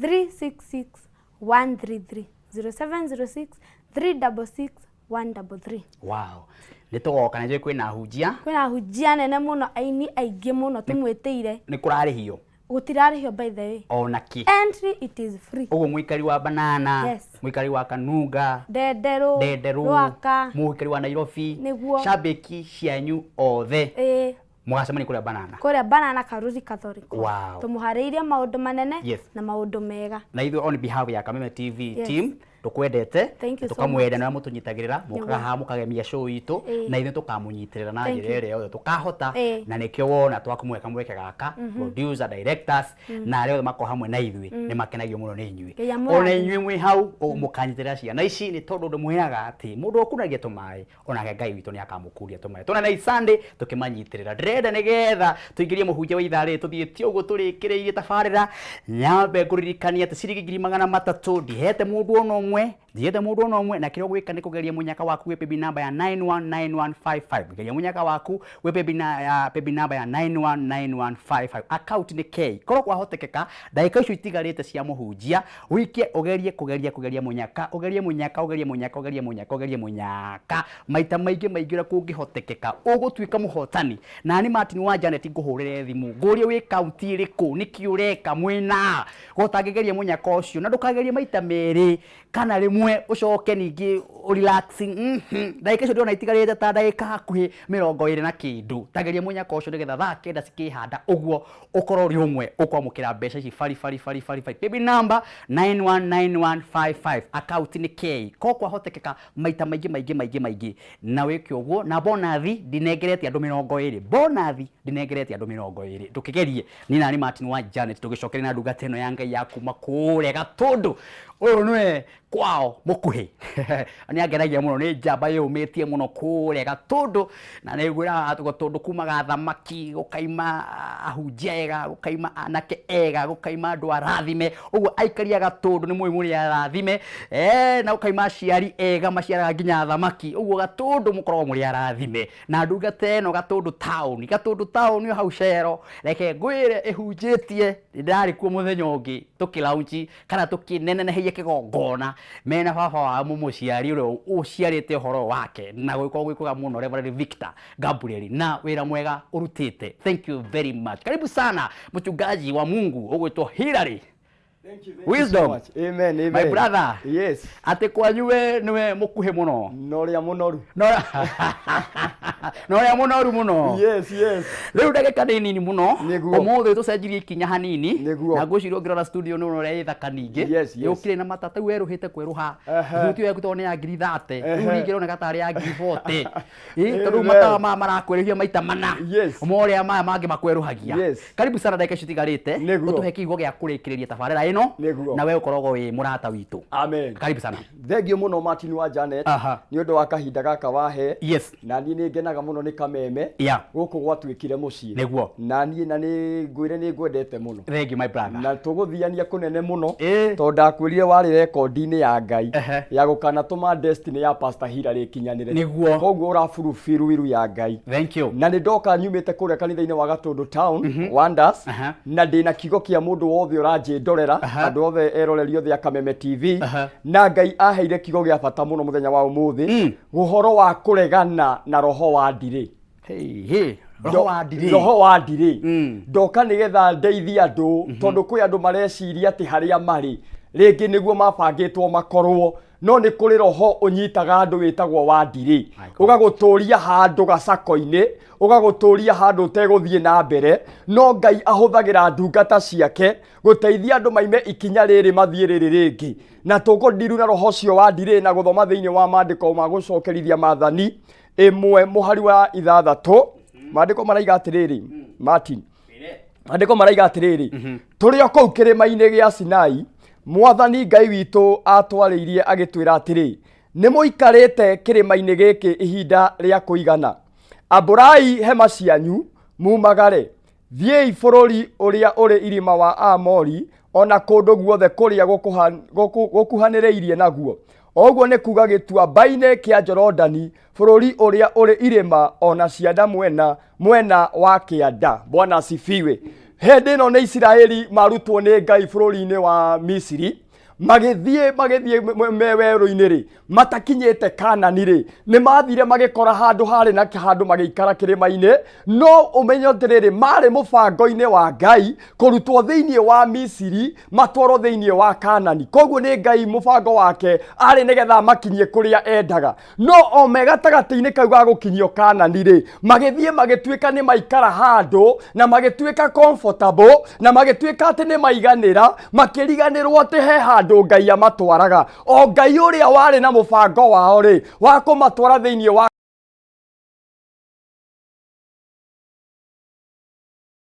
366 133, 0706 366 133. Wow. Nĩ tũgoka, na njũĩ kwĩna hunjia. Kwĩna hunjia nene mũno, aini aingĩ mũno tũmwĩtĩire. Nĩ kũrarĩhio? Gũtirarĩhio, by the way. Ona kĩ? Entry it is free. Ũguo mũikari wa Banana, Yes. mũikari wa Kanunga, Ndenderũ, Ndenderũ, Rwaka, mũikari wa Nairobi, Nĩguo. shabiki cianyu othe ĩĩ, mũgacemania kũrĩa Banana. Kũrĩa Banana Karuri Catholic Hall. Wow. Tũmũharĩirie maũndũ manene Yes. na maũndũ mega. Na ithuĩ on behalf ya Kameme TV Yes. team tukwendete, Thank you so tukamwenda much. na mũtũnyitagĩrĩra, mũkaga Nĩguo. haha mũkagemia show itũ, na ithuĩ tũkamũnyitĩrĩra na Thank njĩra you. ĩrĩa yothe tũkahota, na nĩkĩo wona twakũmũhe kamweke gaka. Producer, directors na arĩa othe makorwo hamwe na ithuĩ nĩ makenagio mũno nĩ inyuĩ. Ngai amũrathime. Ona inyuĩ mwĩ hau mũkanyitĩrĩra ciana ici, nĩ tondũ ndĩmwĩraga atĩ mũndũ ũkunagia tũmaĩ onake Ngai witũ nĩ akamũkuria tũmaĩ. Tuonane Sunday tũkĩmanyitĩrĩra. Ndĩrenda nĩgetha tũingĩrie mũhunjia wa ithaa rĩrĩ tũthiĩte ũguo tũrĩkĩrĩirie tabarĩra, nyambe ngũririkanie atĩ ciringi 300,000 ndihete mũndũ ona ũmwe, ndihete mũndũ ona ũmwe, na kĩrĩa ũgwĩka nĩ kũgeria mũnyaka waku gwĩ paybill number ya 919155. Geria mũnyaka waku gwĩ paybill number ya 919155, account nĩ K. Korwo kwahotekeka ndagĩka icio itigarĩte cia mũhunjia ũikie, ũgerie kũgeria kũgeria mũnyaka, ũgerie mũnyaka, ũgerie mũnyaka, ũgerie mũnyaka, ũgerie mũnyaka maita maingĩ maingĩ ũrĩa kũngĩhotekeka, ũgũtuĩka mũhotani. Na nĩ Martin wa Janet ngũhũrĩre thimũ ngũrie wĩ kaunti ĩrĩkũ, nĩkĩ ũreka mwĩna gotangĩgeria mũnyaka ũcio, na ndũkagerie maita merĩ kana rĩmwe ũcoke ningĩ relaxing. Ndagĩka icio ndĩrona itigarĩte ta ndagĩka hakuhĩ 20 na kĩndũ, tageria mũnyaka ũcio nĩgetha thaa 9 cikĩhanda ũguo ũkorwo ũrĩ ũmwe ũkwamũkĩra mbeca ici bari bari bari bari bari. Paybill number 919155, account nĩ K. Ko kwahotekeka maita maingĩ maingĩ maingĩ maingĩ na wĩke ũguo. Na bonathi ndinengerete andũ 20, bonathi ndinengerete andũ 20, ndũkĩgerie. Niĩ nani Martin wa Janet, tũgĩcokeria na ndungata ĩno ya Ngai ya kuma kũrĩa Gatũndũ. Ũyũ nĩwe kwao mũkuhĩ. Nĩ angenagia mũno, nĩ njamba yũmĩtie mũno kũrĩa Gatũndũ, na nĩ ngwĩraga Gatũndũ kumaga thamaki, gũkaima ahunjia ega, gũkaima anake ega, gũkaima andũ arathime. Ũguo aikari a Gatũndũ nĩ mũĩ mũrĩ arathime, na gũkaima aciari ega maciaraga nginya thamaki. Ũguo Gatũndũ mũkoragwo mũrĩ arathime. Na ndungata ĩno Gatũndũ town, Gatũndũ town o hau Cero, reke ngwĩre ĩhunjĩtie, ndĩrarĩ kuo mũthenya ũngĩ tũkĩ launch kana tũkĩneneneheria kĩgongona mena baba wao mũmũciari ũrĩa ũciarĩte ũhoro wake na gũgĩkorwo gwĩ kwega mũno, Reverend Victor Gabriel, na wĩra mwega ũrutĩte. Thank you very much. Karibu sana mchungaji wa Mungu ũgwĩtwo Hillary. Thank you Wisdom. so much. Amen, amen. My brother. Yes. Atĩ kwanyu we nĩwe mũkuhĩ mũno. Na ũrĩa mũnoru. Na ũrĩa mũnoru mũno. Yes, yes. Rĩu ndagĩka nĩ nini mũno. Nĩguo. Ũmũthĩ tũcenjirie ikinya hanini. Nĩguo. Na ngwĩciria ũngĩrora studio nĩ ũrona ũrĩa ĩ thaka ningĩ. Yes, yes. Yũkire na matata rĩu werũhĩte kwerũha. Ehe. Thuti ĩyo yaku tondũ nĩ ya ngiri 30. Rĩu Ehe. ningĩ ĩroneka tarĩ ya ngiri 40. Ĩ, tondũ Amen. matawa maya marakwerũhia maita mana. Yes. Ma ũrĩa maya mangĩ makwerũhagia. Yes. Karibu sana ndagĩka icio itigarĩte. Nĩguo. Ũtũhe kiugo gĩa kũrĩkĩrĩria tabarĩra ĩno. Nĩguo. Na we ũkoragwo wĩ mũrata witũ. Amen. Karibu sana. Thengiũ mũno Martin wa Janet Aha. nĩ ũndũ wa kahinda gaka wahe. Yes. Na niĩ nĩ ngenaga mũno nĩ kameme. Yeah. Gũkũ gwatuĩkire mũciĩ. Nĩguo. Na niĩ na nĩ ngwĩre nĩ ngwendete mũno. Thank you my brother. Na tũgũthiania kũnene mũno tondũ ndakwĩrire warĩ rekondi-inĩ ya Ngai ya gũkanatũma destiny ya Pastor Hillary ĩkinyanĩre. Nĩguo. Koguo ũraburu wiru ya Ngai. Thank you. Na nĩ ndoka nyumĩte kũrĩa kanitha-inĩ wa Gatũndũ Town Wonders na ndĩna kiugo kĩa mũndũ wothe ũranjĩndorera andũ othe eroreri othe a Kameme TV na Ngai aheire kiugo gĩa bata mũno mũthenya wa ũmũthĩ ũhoro wa kũregana na roho wa ndirĩ. Hey, hey. Roho wa ndirĩ. Roho wa ndirĩ. Ndoka nĩgetha ndeithie andũ tondũ kwĩ andũ mareciria atĩ harĩa marĩ rĩngĩ nĩguo mabangĩtwo makorwo no nĩ kũrĩ roho ũnyitaga andũ wĩtagwo wa ndirĩ ũgagũtũria handũ gacako-inĩ ũgagũtũria handũ ũtegũthiĩ na mbere no Ngai ahũthagĩra ndungata ciake gũteithia andũ maime ikinya rĩrĩ mathiĩ rĩrĩ rĩngĩ na tũkũndiru na roho ũcio wa ndirĩ na gũthoma thĩinĩ wa maandĩko ma gũcokerithia maathani ĩmwe mũhari wa ithathatũ maandĩko maraiga atĩrĩrĩ Martin maandĩko maraiga atĩrĩrĩ tũrĩ o kũu kĩrĩma-inĩ gĩa Sinai mwathani Ngai witũ atwarĩirie agĩtwĩra atĩrĩ nĩ mũikarĩte kĩrĩma-inĩ gĩkĩ ihinda rĩa kũigana ambũrai hema cianyu mumagare thiĩi bũrũri ũrĩa ũrĩ irĩma wa Aamori o na kũndũ guothe kũrĩa gũkuhanĩrĩirie naguo o ũguo nĩ kuga gĩtuamba-inĩ kĩa Jorodani bũrũri ũrĩa ũrĩ irĩma o na cianda mwena mwena wa kĩanda. Bwana asifiwe. Hĩndĩ ĩno nĩ Isiraeli marutwo nĩ Ngai bũrũri-inĩ wa Misiri magĩthiĩ magĩthiĩ me werũ-inĩ rĩ matakinyĩte Kanani rĩ nĩ mathire magĩkora handũ harĩ na handũ magĩikara kĩrĩma-inĩ no ũmenye atĩrĩrĩ marĩ mũbango-inĩ wa Ngai kũrutwo thĩinĩ wa Misiri matwarwo thĩinĩ wa Kanani koguo nĩ Ngai mũbango wake arĩ nĩgetha amakinyie kũrĩa endaga no o me gatagatĩ-inĩ kau ga gũkinyio Kanani rĩ magĩthiĩ magĩtuĩka nĩ maikara handũ na magĩtuĩka comfortable na magĩtuĩka atĩ nĩ maiganĩra makĩriganĩrwo atĩ he handũ Ngai amatwaraga o Ngai ũrĩa warĩ na mũbango wao rĩ wa kũmatwara thĩinĩ wa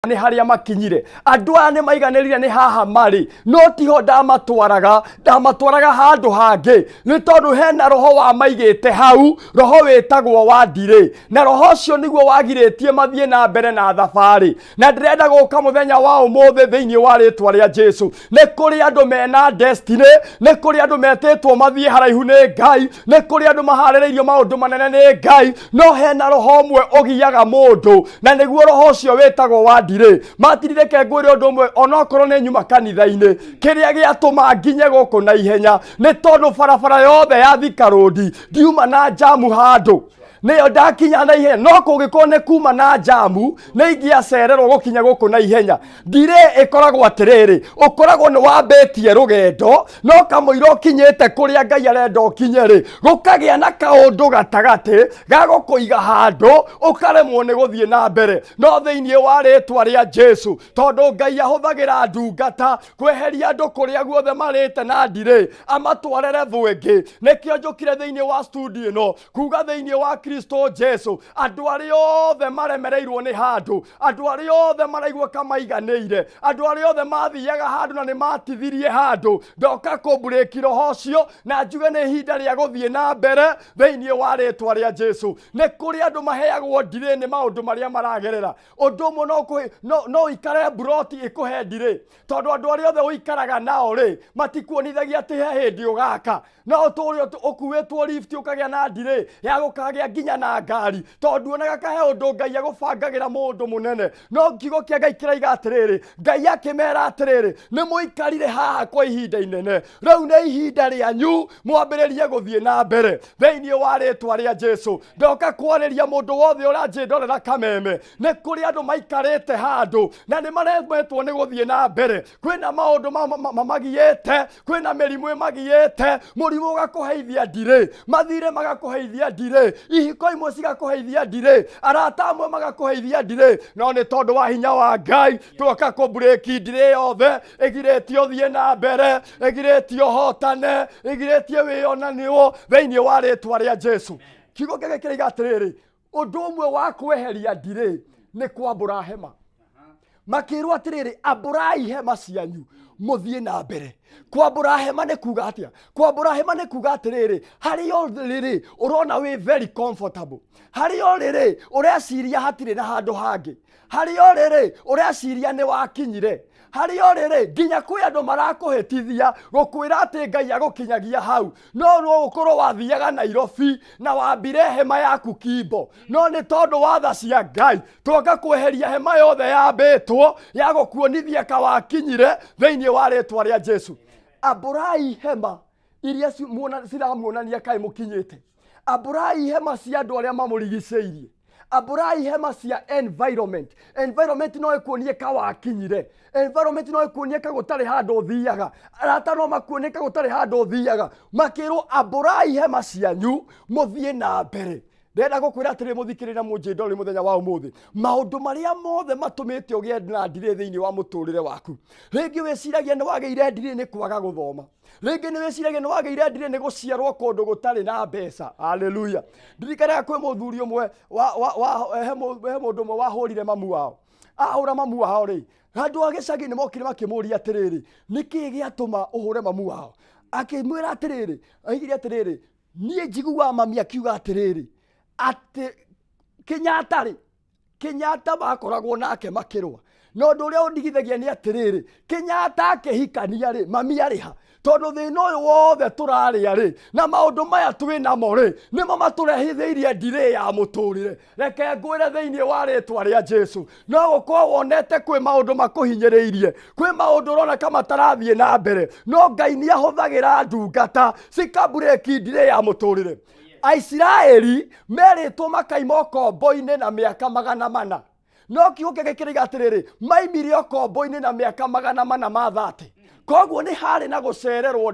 nĩ harĩa makinyire andũ aya nĩ maiganĩrire nĩ haha marĩ no tiho ndamatwaraga ndamatwaraga handũ hangĩ nĩ tondũ hena roho wa maigĩte hau roho wĩtagwo wa ndirĩ na roho ũcio nĩguo wagirĩtie mathiĩ na mbere na thabarĩ na ndĩrenda gũka mũthenya wa ũmũthĩ thĩinĩ wa rĩtwa rĩa Jesu nĩ kũrĩ andũ mena destiny nĩ kũrĩ andũ metĩtwo mathiĩ haraihu nĩ Ngai nĩ kũrĩ andũ maharĩrĩirio maũndũ manene nĩ Ngai no hena roho ũmwe ũgiaga mũndũ na nĩguo roho ũcio wĩtagwo wa ndirĩ matirire ke ngwĩre ũndũ ũmwe onokorwo nĩ nyuma kanitha-inĩ kĩrĩa gĩatũma nginye gũkũ na ihenya nĩ tondũ barabara yothe ya Thika Road ndiuma na njamu handũ nĩyo ndakinya na ihenya no kũngĩkorwo nĩ kuma na njamu nĩ ingĩacererwo gũkinya gũkũ na ihenya ndirĩ ĩkoragwo atĩrĩrĩ ũkoragwo nĩ wambĩtie rũgendo no kamũira ũkinyĩte kũrĩa Ngai arenda ũkinye rĩ gũkagĩa na kaũndũ gatagatĩ ga gũkũiga handũ ũkaremwo nĩ gũthiĩ na mbere no thĩinĩ wa rĩtwa rĩa Jesu tondũ Ngai ahũthagĩra ndungata kweheria andũ kũrĩa guothe marĩte na ndirĩ amatwarere thũ ĩngĩ nĩkĩo njũkire thĩinĩ wa studio ĩno kuga thĩinĩ wa Kristo Jesu. Andũ arĩa othe maremereirwo nĩ handũ, andũ arĩa othe maraigua kamaiganĩire, andũ arĩa othe mathiaga handũ na nĩ matithirie handũ, ndoka kũmburĩki roho ũcio na njuge nĩ ihinda rĩa gũthiĩ na mbere thĩinĩ wa rĩtwa rĩa Jesu. Nĩ kũrĩ andũ maheagwo ndirĩ nĩ maũndũ marĩa maragerera. Ũndũ ũmwe no ũkũhe- no no ũikare mburoti ĩkũhe ndirĩ, tondũ andũ arĩa othe ũikaraga nao rĩ matikuonithagia atĩ he hĩndĩ ũgaka. No ũtũre ũkuĩtwo lift ũkagĩa na ndirĩ ya gũkagĩa nginya na ngari, tondũ nduonaga kahe ũndũ Ngai agũbangagĩra mũndũ mũnene. No kiugo kĩa Ngai kĩraiga atĩrĩrĩ, Ngai akĩmera atĩrĩrĩ, nĩ mũikarire haha kwa ihinda inene, rĩu nĩ ihinda rĩanyu mwambĩrĩrie gũthiĩ na mbere thĩinĩ wa rĩtwa rĩa Jesu. Ndoka kwarĩria mũndũ wothe ũranjĩndorera kameme, nĩ kũrĩ andũ maikarĩte handũ na nĩ maremetwo nĩ gũthiĩ na mbere. Kwĩna maũndũ mamagiĩte, kwĩna mĩrimũ ĩmagiĩte, mũrimũ ũgakũheithia ndirĩ, mathirĩ magakũheithia ndirĩ, ihiko imwe cigakũheithia ndirĩ, arata amwe magakũheithia ndirĩ, no nĩ tondũ wa hinya wa Ngai twoka kũmburĩki ndirĩ yothe ĩgirĩtie ũthiĩ na mbere, ĩgirĩtie ũhotane, ĩgirĩtie wĩyonanio thĩinĩ wa rĩtwa rĩa Jesu. Kiugo kĩrĩa kĩraiga atĩrĩrĩ, ũndũ ũmwe wa kweheria ndirĩ nĩ kwambũra hema. Makĩrwo atĩrĩrĩ, ambũrai hema cianyu mũthiĩ na mbere. Kwambũra hema nĩ kuga atĩa? Kwambũra hema nĩ kuga atĩrĩrĩ, harĩa ũrĩ ũrona wĩ very comfortable, harĩa ũrĩ ũreciria hatirĩ na handũ hangĩ, harĩa ũrĩ ũreciria nĩ wakinyire, harĩa ũrĩ nginya kwĩ andũ marakũhĩtithia gũkwĩra atĩ Ngai agũkinyagia hau. No no ũkorwo wathiaga Nairobi na wambire hema yaku Kimbo, no nĩ tondũ wa tha cia Ngai twoka kweheria hema yothe yambĩtwo ya gũkuonithia kawakinyire thĩinĩ wa rĩtwa rĩa Jesu. Ambũrai hema iria ciramuonania kaĩ mũkinyĩte. Ambũrai hema cia andũ arĩa mamũrigicĩirie. Ambũrai hema cia environment. Environment no ĩkuonie kawakinyire. Environment no ĩkuonie ka gũtarĩ handũ ũthiaga. Arata no makuonie ka gũtarĩ handũ ũthiaga. Makĩrwo ambũrai hema cianyu mũthiĩ na mbere. Ndĩrenda gũkwĩra atĩrĩ mũthikĩrĩria na mũnjĩndoreri mũthenya wa ũmũthĩ, maũndũ marĩa mothe matũmĩte ũgĩe na ndirĩ thĩinĩ wa mũtũrĩre waku. Rĩngĩ wĩciragia nĩ wagĩire ndirĩ nĩ kwaga gũthoma, rĩngĩ nĩ wĩciragia nĩ wagĩire ndirĩ nĩ gũciarwo kũndũ gũtarĩ na mbeca. Haleluya. Ndirikanaga kwĩ mũthuri ũmwe wa, wa, wa, he mũndũ ũmwe wahũrire mamu wao. Ahũra mamu wao rĩ, andũ a gĩcagi nĩ mokire makĩmũria atĩrĩrĩ, nĩkĩ gĩatũma ũhũre mamu wao? Akĩmwĩra atĩrĩrĩ, oigire atĩrĩrĩ, niĩ njiguaga mami akiuga atĩrĩrĩ, atĩ Kenyatta rĩ, Kenyatta makoragwo nake makĩrũa. Na ũndũ ũrĩa ũndigithagia nĩ atĩrĩrĩ, Kenyatta akĩhikania rĩ, mami arĩ ha? Tondũ thĩna ũyũ wothe tũrarĩa rĩ, na maũndũ maya twĩ namo rĩ, nĩmo matũrehithĩirie ndirĩ ya mũtũrĩre. Reke ngwĩre thĩinĩ wa rĩtwa rĩa Jesu, no gũkorwo wonete kwĩ maũndũ makũhinyĩrĩirie, kwĩ maũndũ ũrona ka matarathiĩ na mbere, no Ngai nĩ ahũthagĩra ndungata cikaburĩki ndirĩ ya mũtũrĩre. Aisiraeli merĩtwo makaima ũkombo-inĩ na mĩaka magana mana, no kiugo kĩake kĩraiga atĩrĩrĩ, maimire ũkombo-inĩ na mĩaka magana mana ma thate. Koguo nĩ harĩ na gũcererwo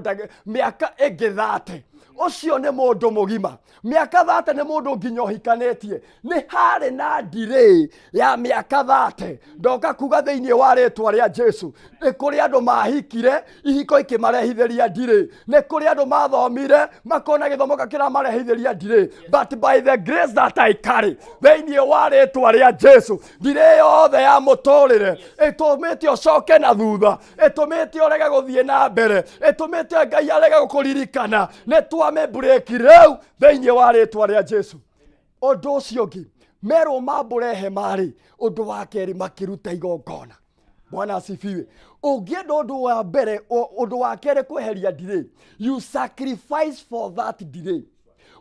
mĩaka ĩngĩ thate. Ũcio nĩ mũndũ mũgima. Mĩaka thate nĩ mũndũ nginya ũhikanĩtie. Nĩ harĩ na delay ya mĩaka thate. Ndoka kuga thĩinĩ wa rĩtwa rĩa Jesu, nĩ kũrĩ andũ mahikire ihiko ikĩmarehithĩria delay, nĩ kũrĩ andũ mathomire makona gĩthomo kĩramarehithĩria delay, but by the grace that I carry thĩinĩ wa rĩtwa rĩa Jesu, delay yothe ya mũtũrĩre ĩtũmĩte ũcoke na thutha, ĩtũmĩte ũrege gũthiĩ na mbere, ĩtũmĩte Ngai arege gũkũririkana, nĩ twamĩmburĩki rĩu thĩinĩ wa rĩtwa rĩa Jesu. Ũndũ ũcio ũngĩ, merwo mambũre hema rĩ, ũndũ wa kerĩ makĩruta igongona. Bwana asifiwe. Ũngĩenda ũndũ wa mbere, ũndũ wa kerĩ kweheria delay, you sacrifice for that delay.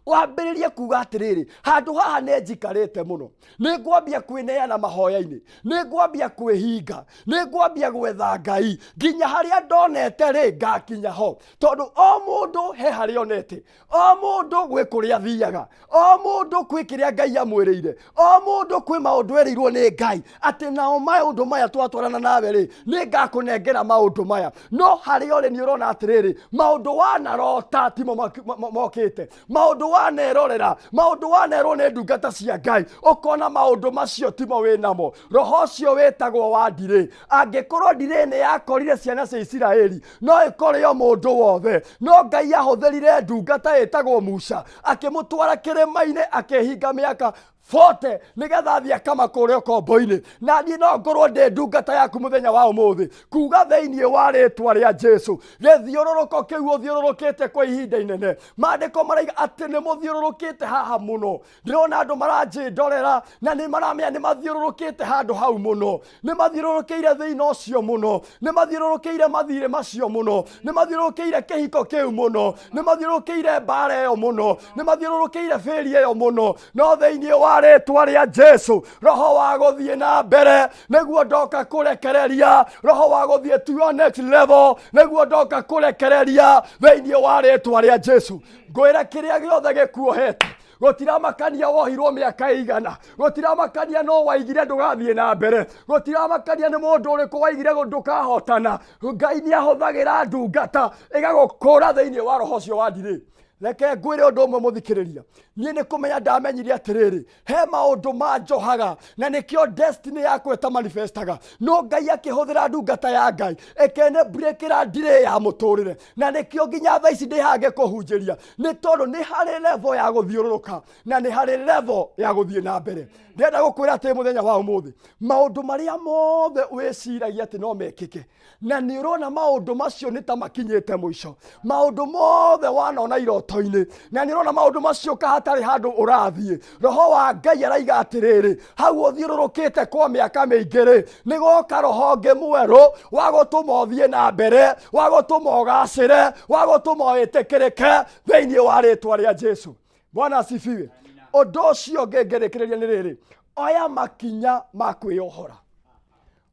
Wambĩrĩrie kuga atĩrĩrĩ, handũ haha nĩ njikarĩte mũno, nĩ ngwambia kwĩneana mahoya-inĩ, nĩ ngwambia kwĩhinga, nĩ ngwambia gwetha Ngai nginya harĩa ndonete rĩ ngakinya ho. Tondũ o mũndũ he harĩa onete, o mũndũ gwĩ kũrĩa athiaga, o mũndũ kwĩ kĩrĩa Ngai amwĩrĩire, o mũndũ kwĩ maũndũ erĩirwo nĩ Ngai atĩ nao maũndũ maya twatwarana nawe rĩ, nĩ ngakũnengera maũndũ maya. No harĩa ũrĩ nĩ ũrona atĩrĩrĩ, maũndũ wanarota timo mokĩte, maũndũ wanerorera, maũndũ wanerwo nĩ ndungata cia Ngai, ũkona maũndũ macio timo wĩ namo. Roho ũcio wĩtagwo wa ndirĩ. Angĩkorwo ndirĩ nĩ yakorire ciana cia Isiraeli, no ĩkore o mũndũ wothe. No Ngai ahũthĩrire ndungata ĩtagwo Musa, akĩmũtwara kĩrĩma-inĩ, akĩhinga mĩaka 40 nĩgetha athiĩ akamakũre ũkombo-inĩ. Na niĩ no ngorwo ndĩ ndungata yaku mũthenya wa ũmũthĩ, kuga thĩinĩ wa rĩtwa rĩa Jesu, gĩthiũrũrũko kĩu ũthiũrũrũkĩte kwa ihinda inene, maandĩko maraiga atĩ nĩ mũthiũrũrũkĩte haha mũno. Ndĩrona andũ maranjĩndorera na nĩ maramenya nĩ mathiũrũrũkĩte handũ hau mũno, nĩ mathiũrũrũkĩire thĩna ũcio mũno, nĩ mathiũrũrũkĩire mathirĩ macio mũno, nĩ mathiũrũrũkĩire kĩhiko kĩu mũno, nĩ mathiũrũrũkĩire mbara ĩyo mũno, nĩ mathiũrũrũkĩire bĩri ĩyo mũno. No thĩinĩ wa rĩtwa rĩa Jesu, roho wa gũthiĩ na mbere nĩguo ndoka kũrekereria, roho wa gũthiĩ to your next level nĩguo ndoka kũrekereria thĩinĩ wa rĩtwa rĩa Jesu. Ngwĩra kĩrĩa gĩothe gĩkuohete, gũtiramakania wohirwo mĩaka ĩigana, gũtiramakania no waigire ndũgathiĩ na mbere, gũtiramakania nĩ mũndũ ũrĩkũ waigire ndũkahotana. Ngai nĩ ahũthagĩra ndungata ĩgagũkũra thĩinĩ wa roho ũcio wa ndirĩ. Reke ngwĩre ũndũ ũmwe mũthikĩrĩria, niĩ nĩ kũmenya ndamenyire atĩrĩrĩ, he maũndũ manjohaga na nĩkĩo destiny yakwa ĩtamanifestaga, no Ngai akĩhũthĩra ndungata ya Ngai ĩkene breakĩra ndirĩ ya mũtũrĩre, na nĩkĩo nginya thaa ici ndĩ haha ngĩkũhunjĩria, nĩ tondũ nĩ harĩ level ya gũthiũrũrũka na nĩ harĩ level ya gũthiĩ na mbere. Ndĩrenda gũkwĩra atĩ mũthenya wa ũmũthĩ, maũndũ marĩa mothe wĩciragia atĩ no mekĩke, na nĩ ũrona maũndũ macio nĩ ta makinyĩte mũico, maũndũ mothe wanona iroto-inĩ, na nĩ ũrona maũndũ macio ka hatarĩ handũ ũrathiĩ, roho wa Ngai araiga atĩrĩrĩ, hau ũthiũrũrũkĩte kwa mĩaka mĩingĩ rĩ, nĩ goka roho ũngĩ mwerũ wa gũtũma ũthiĩ na mbere, wa gũtũma ũgacĩre, wa gũtũma wĩtĩkĩrĩke thĩinĩ wa rĩtwa rĩa Jesu. Bwana asifiwe. Ũndũ ũcio ũngĩ ngĩrĩkĩrĩria nĩ rĩrĩ, oya makinya ma kwĩyohora.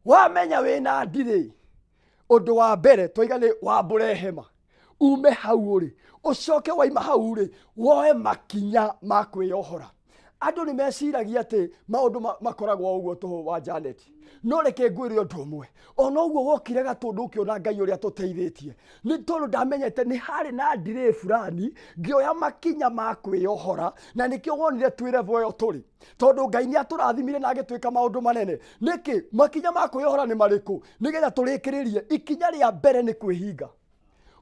Wamenya wĩna ndirĩ, ũndũ wa mbere twaiga nĩ wambũre hema, ume hau ũrĩ, ũcoke waima hau rĩ, woe makinya ma kwĩyohora. Andũ nĩ meciragia atĩ maũndũ makoragwo ũguo tũhũ wa Janet, no reke ngwĩre ũndũ ũmwe, ona ũguo wokire Gatũndũ ũkĩona Ngai ũrĩa tũteithĩtie, nĩ tondũ ndamenyete nĩ harĩ na ndirĩ fulani, ngĩoya makinya ma kwĩyohora, na nĩkĩo wonire twĩ level ĩyo tũrĩ, tondũ Ngai nĩ atũrathimire na agĩtwĩka maũndũ manene. Nĩkĩ makinya ma kwĩyohora nĩ marĩkũ? Nĩgetha tũrĩkĩrĩrie, ikinya rĩa mbere nĩ kwĩhinga.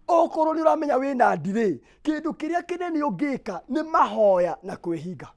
Okorwo nĩ ũramenya wĩna ndirĩ, kĩndũ kĩrĩa kĩnene ũngĩka nĩ mahoya na kwĩhinga.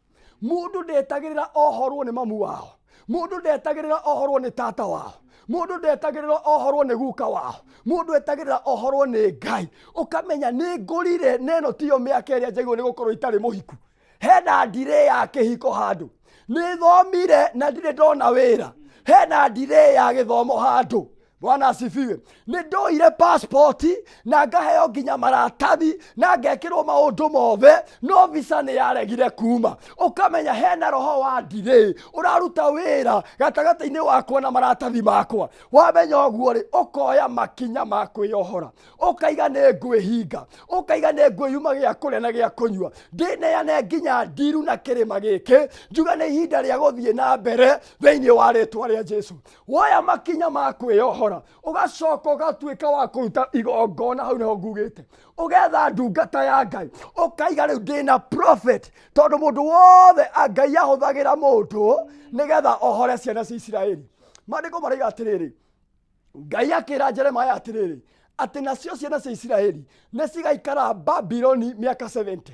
Mũndũ ndetagĩrĩra ohorwo nĩ mamu wao, mũndũ ndetagĩrĩra ohorwo nĩ tata wao, mũndũ ndetagĩrĩra ohorwo nĩ guka wao, mũndũ etagĩrĩra ohorwo nĩ Ngai. Ũkamenya nĩ ngũrire, na ĩno tiyo mĩaka ĩrĩa njagĩrĩirwo nĩ gũkorwo itarĩ mũhiku. Hena ndirĩ ya kĩhiko handũ, nĩ thomire na ndirĩ ndona wĩra, hena ndirĩ ya gĩthomo handũ. Bwana asifiwe. Nĩ ndoire passport na ngaheo nginya maratathi na ngekĩrwo maũndũ mothe, no visa nĩ yaregire kuma. Ũkamenya hena roho wa ndirĩ ũraruta wĩra gatagatĩ-inĩ wakwa na maratathi makwa. Wamenya ũguo rĩ, ũkoya makinya ma kwĩyohora, ũkaiga nĩ ngwĩhinga, ũkaiga nĩ ngwĩyuma gĩa kũrĩa na gĩa kũnyua, ndĩneane nginya ndiru na kĩrĩma gĩkĩ, njuga nĩ ihinda rĩa gũthiĩ na mbere thĩinĩ wa rĩtwa rĩa Jesu. Woya makinya ma kwĩyohora, ũgacoka ũgatuĩka wa kũruta igongona, hau nĩho ngugĩte, ũgetha ndungata ya Ngai, ũkaiga rĩu ndĩna prophet, tondũ mũndũ wothe Ngai ahũthagĩra mũndũ nĩgetha ohore ciana cia Isiraeli. Maandĩko maraiga atĩrĩrĩ, Ngai akĩra Jeremiah atĩrĩrĩ, atĩ nacio ciana cia Isiraeli nĩ cigaikara Babiloni mĩaka 70.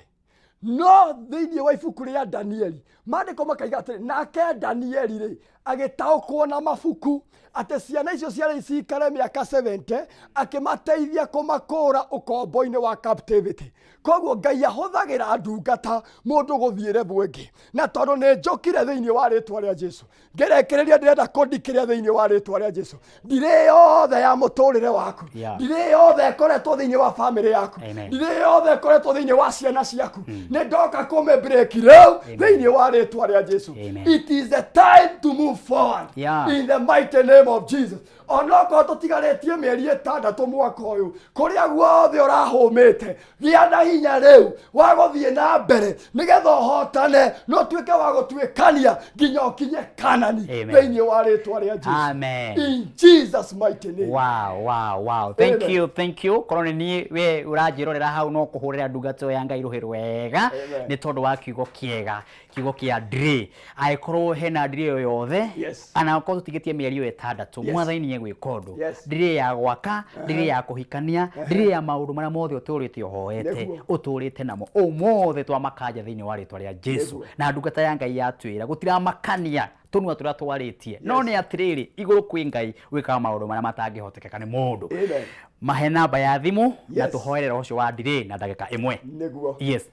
No thĩinĩ wa ibuku rĩa Danieli maandĩko makaiga atĩrĩ, nake Danieli rĩ agĩtaũkwo na mabuku atĩ ciana icio ciarĩ cikare mĩaka 70, akĩmateithia kũmakũra ũkombo-inĩ wa captivity. Koguo Ngai ahũthagĩra ndungata mũndũ gũthiĩ level ĩngĩ, na tondũ nĩ njũkire thĩinĩ wa rĩtwa rĩa Jesu, ngĩrĩkĩrĩria ndĩrenda kũndikĩria thĩinĩ wa rĩtwa rĩa Jesu, ndirĩ yothe ya mũtũrĩre waku, ndirĩ yothe ĩkoretwo thĩinĩ wa famĩlĩ yaku, ndirĩ yothe ĩkoretwo thĩinĩ wa ciana ciaku, nĩ ndoka kũmĩ break rĩu thĩinĩ wa rĩtwa rĩa Jesu. It is the time to move move forward Yeah. in the mighty name of Jesus. Onokorwo tũtigarĩtie mĩeri ĩtandatũ mwaka ũyũ, kũrĩa guothe ũrahũmĩte, gĩa na hinya rĩu wa gũthiĩ na mbere nĩgetha ũhotane na ũtuĩke wa gũtuĩkania nginya ũkinye Kanani Amen. thĩinĩ wa rĩtwa rĩa Jesu. Amen. In Jesus mighty name. Wow. Thank Amen. you, thank you. Korwo nĩ niĩ we ũranjĩrorera hau no kũhũrĩra ndungata ĩyo ya Ngai rũhĩ rwega Amen. nĩ tondũ wa kiugo kĩega, kiugo kĩa ndĩrĩ. Angĩkorwo hena ndĩrĩ o yothe, Yes. ana okorwo tũtigĩtie mĩeri ĩyo ĩtandatũ, Yes. mwathani nĩ egwĩka ũndũ. Yes. Ndĩrĩ ya gwaka, ndĩrĩ ya kũhikania, ndĩrĩ ya maũndũ marĩa mothe ũtũrĩte ũhoete, Nĩguo. ũtũrĩte namo. Ũmũthĩ twamakanja thĩinĩ wa rĩtwa rĩa Jesu. Nĩguo. Na ndungata ya Ngai yatwĩra gũtiramakania tũnua tũrĩa twarĩtie no nĩ atĩrĩrĩ igũrũ kwĩ Ngai wĩkaga maũndũ marĩa matangĩhotekeka nĩ mũndũ. Amen. Mahe namba ya thimũ na Yes. tũhoere roho ũcio wa ndirĩ na ndagĩka ĩmwe. Nĩguo. Yes.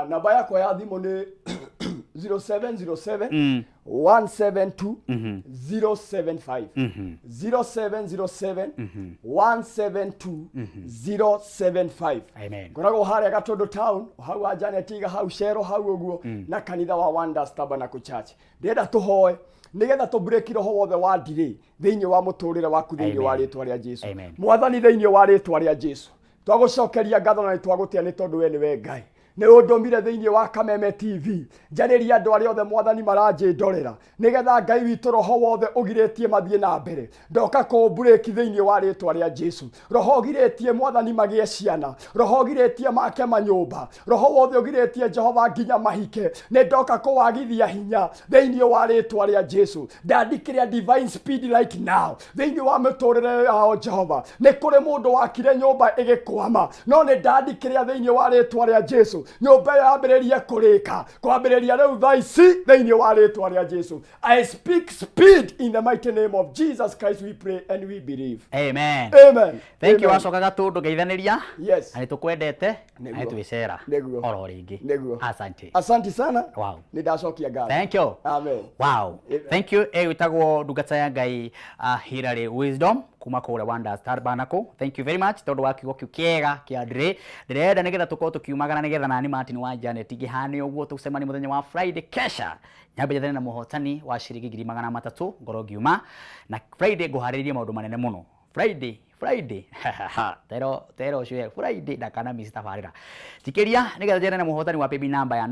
Namba yakwa ya thimũ nĩ 0707 172 075 0707 172 075. Amen. Ngoragwo harĩa Gatũndũ town, hau wa Janet Iga, hau Cero hau ũguo, na kanitha wa Wonders Tabernacle Church. Ndĩrenda tũhoe nĩgetha tũ break roho wothe wa ndirĩ thĩinĩ wa mũtũrĩre waku thĩinĩ wa Amen. rĩtwa rĩa Jesu. Amen. Mwathani, thĩinĩ wa rĩtwa rĩa Jesu, twagũcokeria ngatho na nĩtwagũtĩa nĩ tondũ we nĩwe Ngai. Nĩ ũndũmire thĩinĩ wa Kameme TV njarĩrie andũ arĩa othe mwathani maranjĩndorera nĩgetha Ngai witũ roho wothe ũgirĩtie mathiĩ na mbere ndoka kũmburĩki thĩinĩ wa rĩtwa rĩa Jesu. Roho ũgirĩtie mwathani magĩe ciana, roho ũgirĩtie make manyũmba, roho wothe ũgirĩtie Jehova nginya mahike, nĩ ndoka kũwagithia hinya thĩinĩ wa rĩtwa rĩa Jesu. Ndandikĩria divine speed right now thĩinĩ wa mĩtũrĩre yao Jehova. Nĩ kũrĩ mũndũ wakire nyũmba ĩgĩkwama, no nĩ ndandikĩria thĩinĩ wa rĩtwa rĩa Jesu nyũmba ĩyo yambĩrĩrie kũrĩka kwambĩrĩria rĩu thaa ici thĩinĩ wa rĩtwa rĩa Jesu. I speak speed in the mighty name of Jesus Christ, we pray and we believe. Amen. Amen. Thank you. Amen. Wacoka Gatũndũ ngeithanĩria. Yes. Na nĩtũkwendete na Nĩguo. nĩtwĩcera Nĩguo. oro rĩngĩ. Nĩguo. Asante. Asante sana. Wow. Nĩ ndacokia ngatho. Thank you. Amen. Wow. Thank you. Ĩgwĩtagwo ndungata ya Ngai Hilary Wisdom kuma kũrĩa Wonders Tabernacle. Thank you very much tondũ wa kiugo kĩu kĩega kĩa ndĩrĩ. Ndĩrenda nĩgetha tũkorwo tũkiumagara nĩgetha nani Martin wa Janet ngĩhane ũguo tũcemanie mũthenya wa Friday kesha. Nyambe njethane na mũhotani wa ciringi 300,000 ngorwo ngiuma na Friday ngũharĩrĩrie maũndũ manene mũno. Friday Friday tero tero ũcio Friday ndakana miss tabarĩra tikĩria nĩgetha njethane na mũhotani wa paybill number ya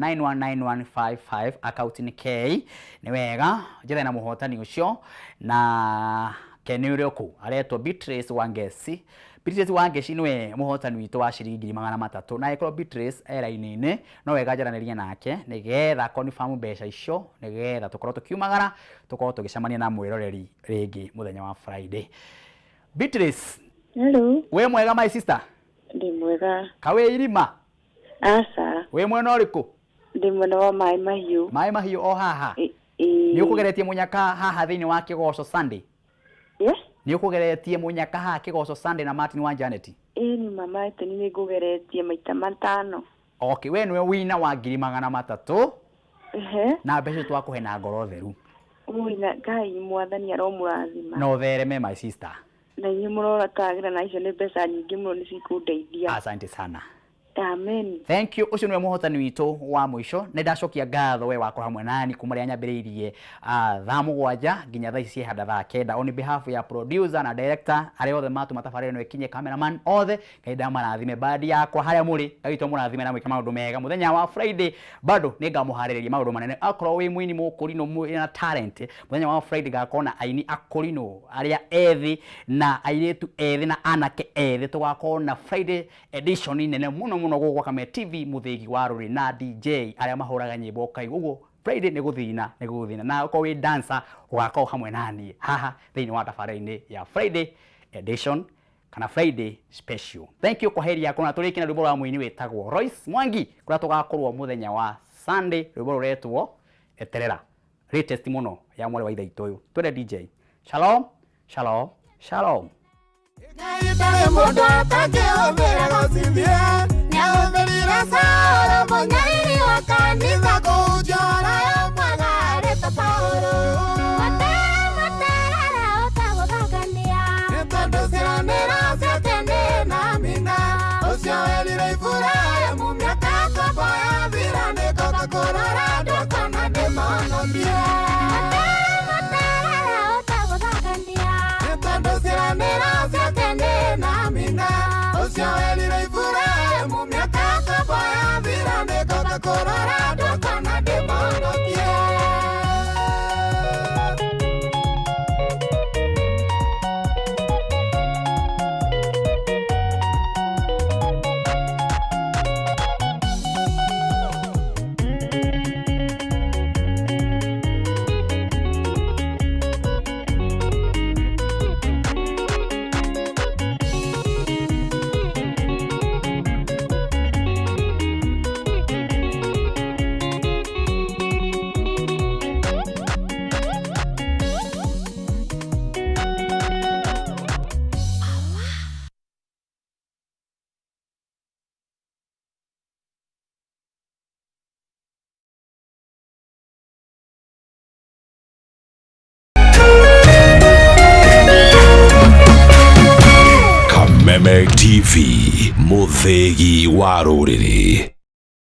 919155 account nĩ K nĩ wega njethane na mũhotani ũcio na ke nĩ ũrĩa ũkũ aretwo Beatrice Wangeci. Beatrice Wangeci nĩwe mũhotani witũ wa ciringi 300,000 na angĩkorwo Beatrice e raini-inĩ no wega njaranĩrie nake nĩgetha confirm mbeca icio nĩgetha tũkorwo tũkiumagara tũkorwo tũgĩcemania na mwĩroreri rĩngĩ mũthenya wa Friday. Beatrice. Hello. Wĩ mwega my sister? Ndĩ mwega. Ka wĩ irima? Aca. Wĩ mwena ũrĩkũ? Ndĩ mwena wa Maĩ Mahiũ. Maĩ Mahiũ o haha? Ĩĩ. Nĩ ũkũgeretie mũnyaka haha thĩinĩ wa Kĩgoco Sunday? Yeah. Nĩ ũkũgeretie mũnyaka haha Kĩgoco Sunday na Martin wa Janet? Ĩĩ ni mama Martin nĩ ngũgeretie maita matano. Okay, we nĩwe wina wa 300,000. Ehe. Na mbeca twakũhe na ngoro theru. Ui na Ngai mwathani aromũrathima. Na ũthereme my sister. Na inyuĩ mũroratagĩra na icio nĩ mbeca nyingĩ mũno nĩ cikũndeithia. Asante sana. Amen. Thank you. Ũcio nĩwe mũhotani witũ wa mũico. Nĩ ndacokia ngatho we wakwa hamwe nani kuma rĩrĩa nyambĩrĩirie thaa 7 nginya thaa ici ciehanda thaa 9. On behalf ya producer na director arĩa othe matũma tabarĩra ĩno ĩkinye, cameraman othe, Ngai ndamarathime. Bandi yakwa harĩa mũrĩ, Ngai witũ amũrathime na mwĩke maũndũ mega. Mũthenya wa Friday bado nĩ ngamũharĩrĩria maũndũ manene. Akorwo wĩ mũini mũkũrinũ mwĩna talent, mũthenya wa Friday ngakorwo na aini akũrinũ arĩa ethĩ na airĩtu ethĩ na anake ethĩ. Tũgakorwo na Friday edition nene mũno mũno gũkũ gwa Kameme TV, mũthĩgi wa rũrĩ na DJ arĩa mahũraga nyĩmbo ũkaigua ũguo. Friday nĩ gũthina nĩ gũthina, na ũkorwo wĩ dancer ũgakorwo hamwe naniĩ haha thĩinĩ wa tabarĩra-inĩ ya Friday edition kana Friday special. Thank you, kwa heri yakwa, na tũrĩkie na rwĩmbo rwa mũini wĩtagwo Royce Mwangi kũrĩa tũgakorwo mũthenya wa Sunday, rwĩmbo rũretwo Eterera, latest mũno ya mwarĩ wa ithe witũ ũyũ. Twende DJ. Shalom, shalom, shalom. Ngai mũndũ atangĩhũthĩra gũcithie, nĩahũthĩrire Saũlũ mũnyariri wa kanitha kũhunjia ũhoro mwega arĩ ta Paũlũ. Mũtarara ũtagũthakania, nĩ tondũ ciĩranĩro ciake nĩ na mina. Ũcio werire Iburahĩmu mĩaka Yakobo yathira, nĩngoka kũrora andũ kana ndĩmahonokie. kũrora andũ kana ndĩmonokie. Kameme TV, mũthĩgi wa rũrĩrĩ.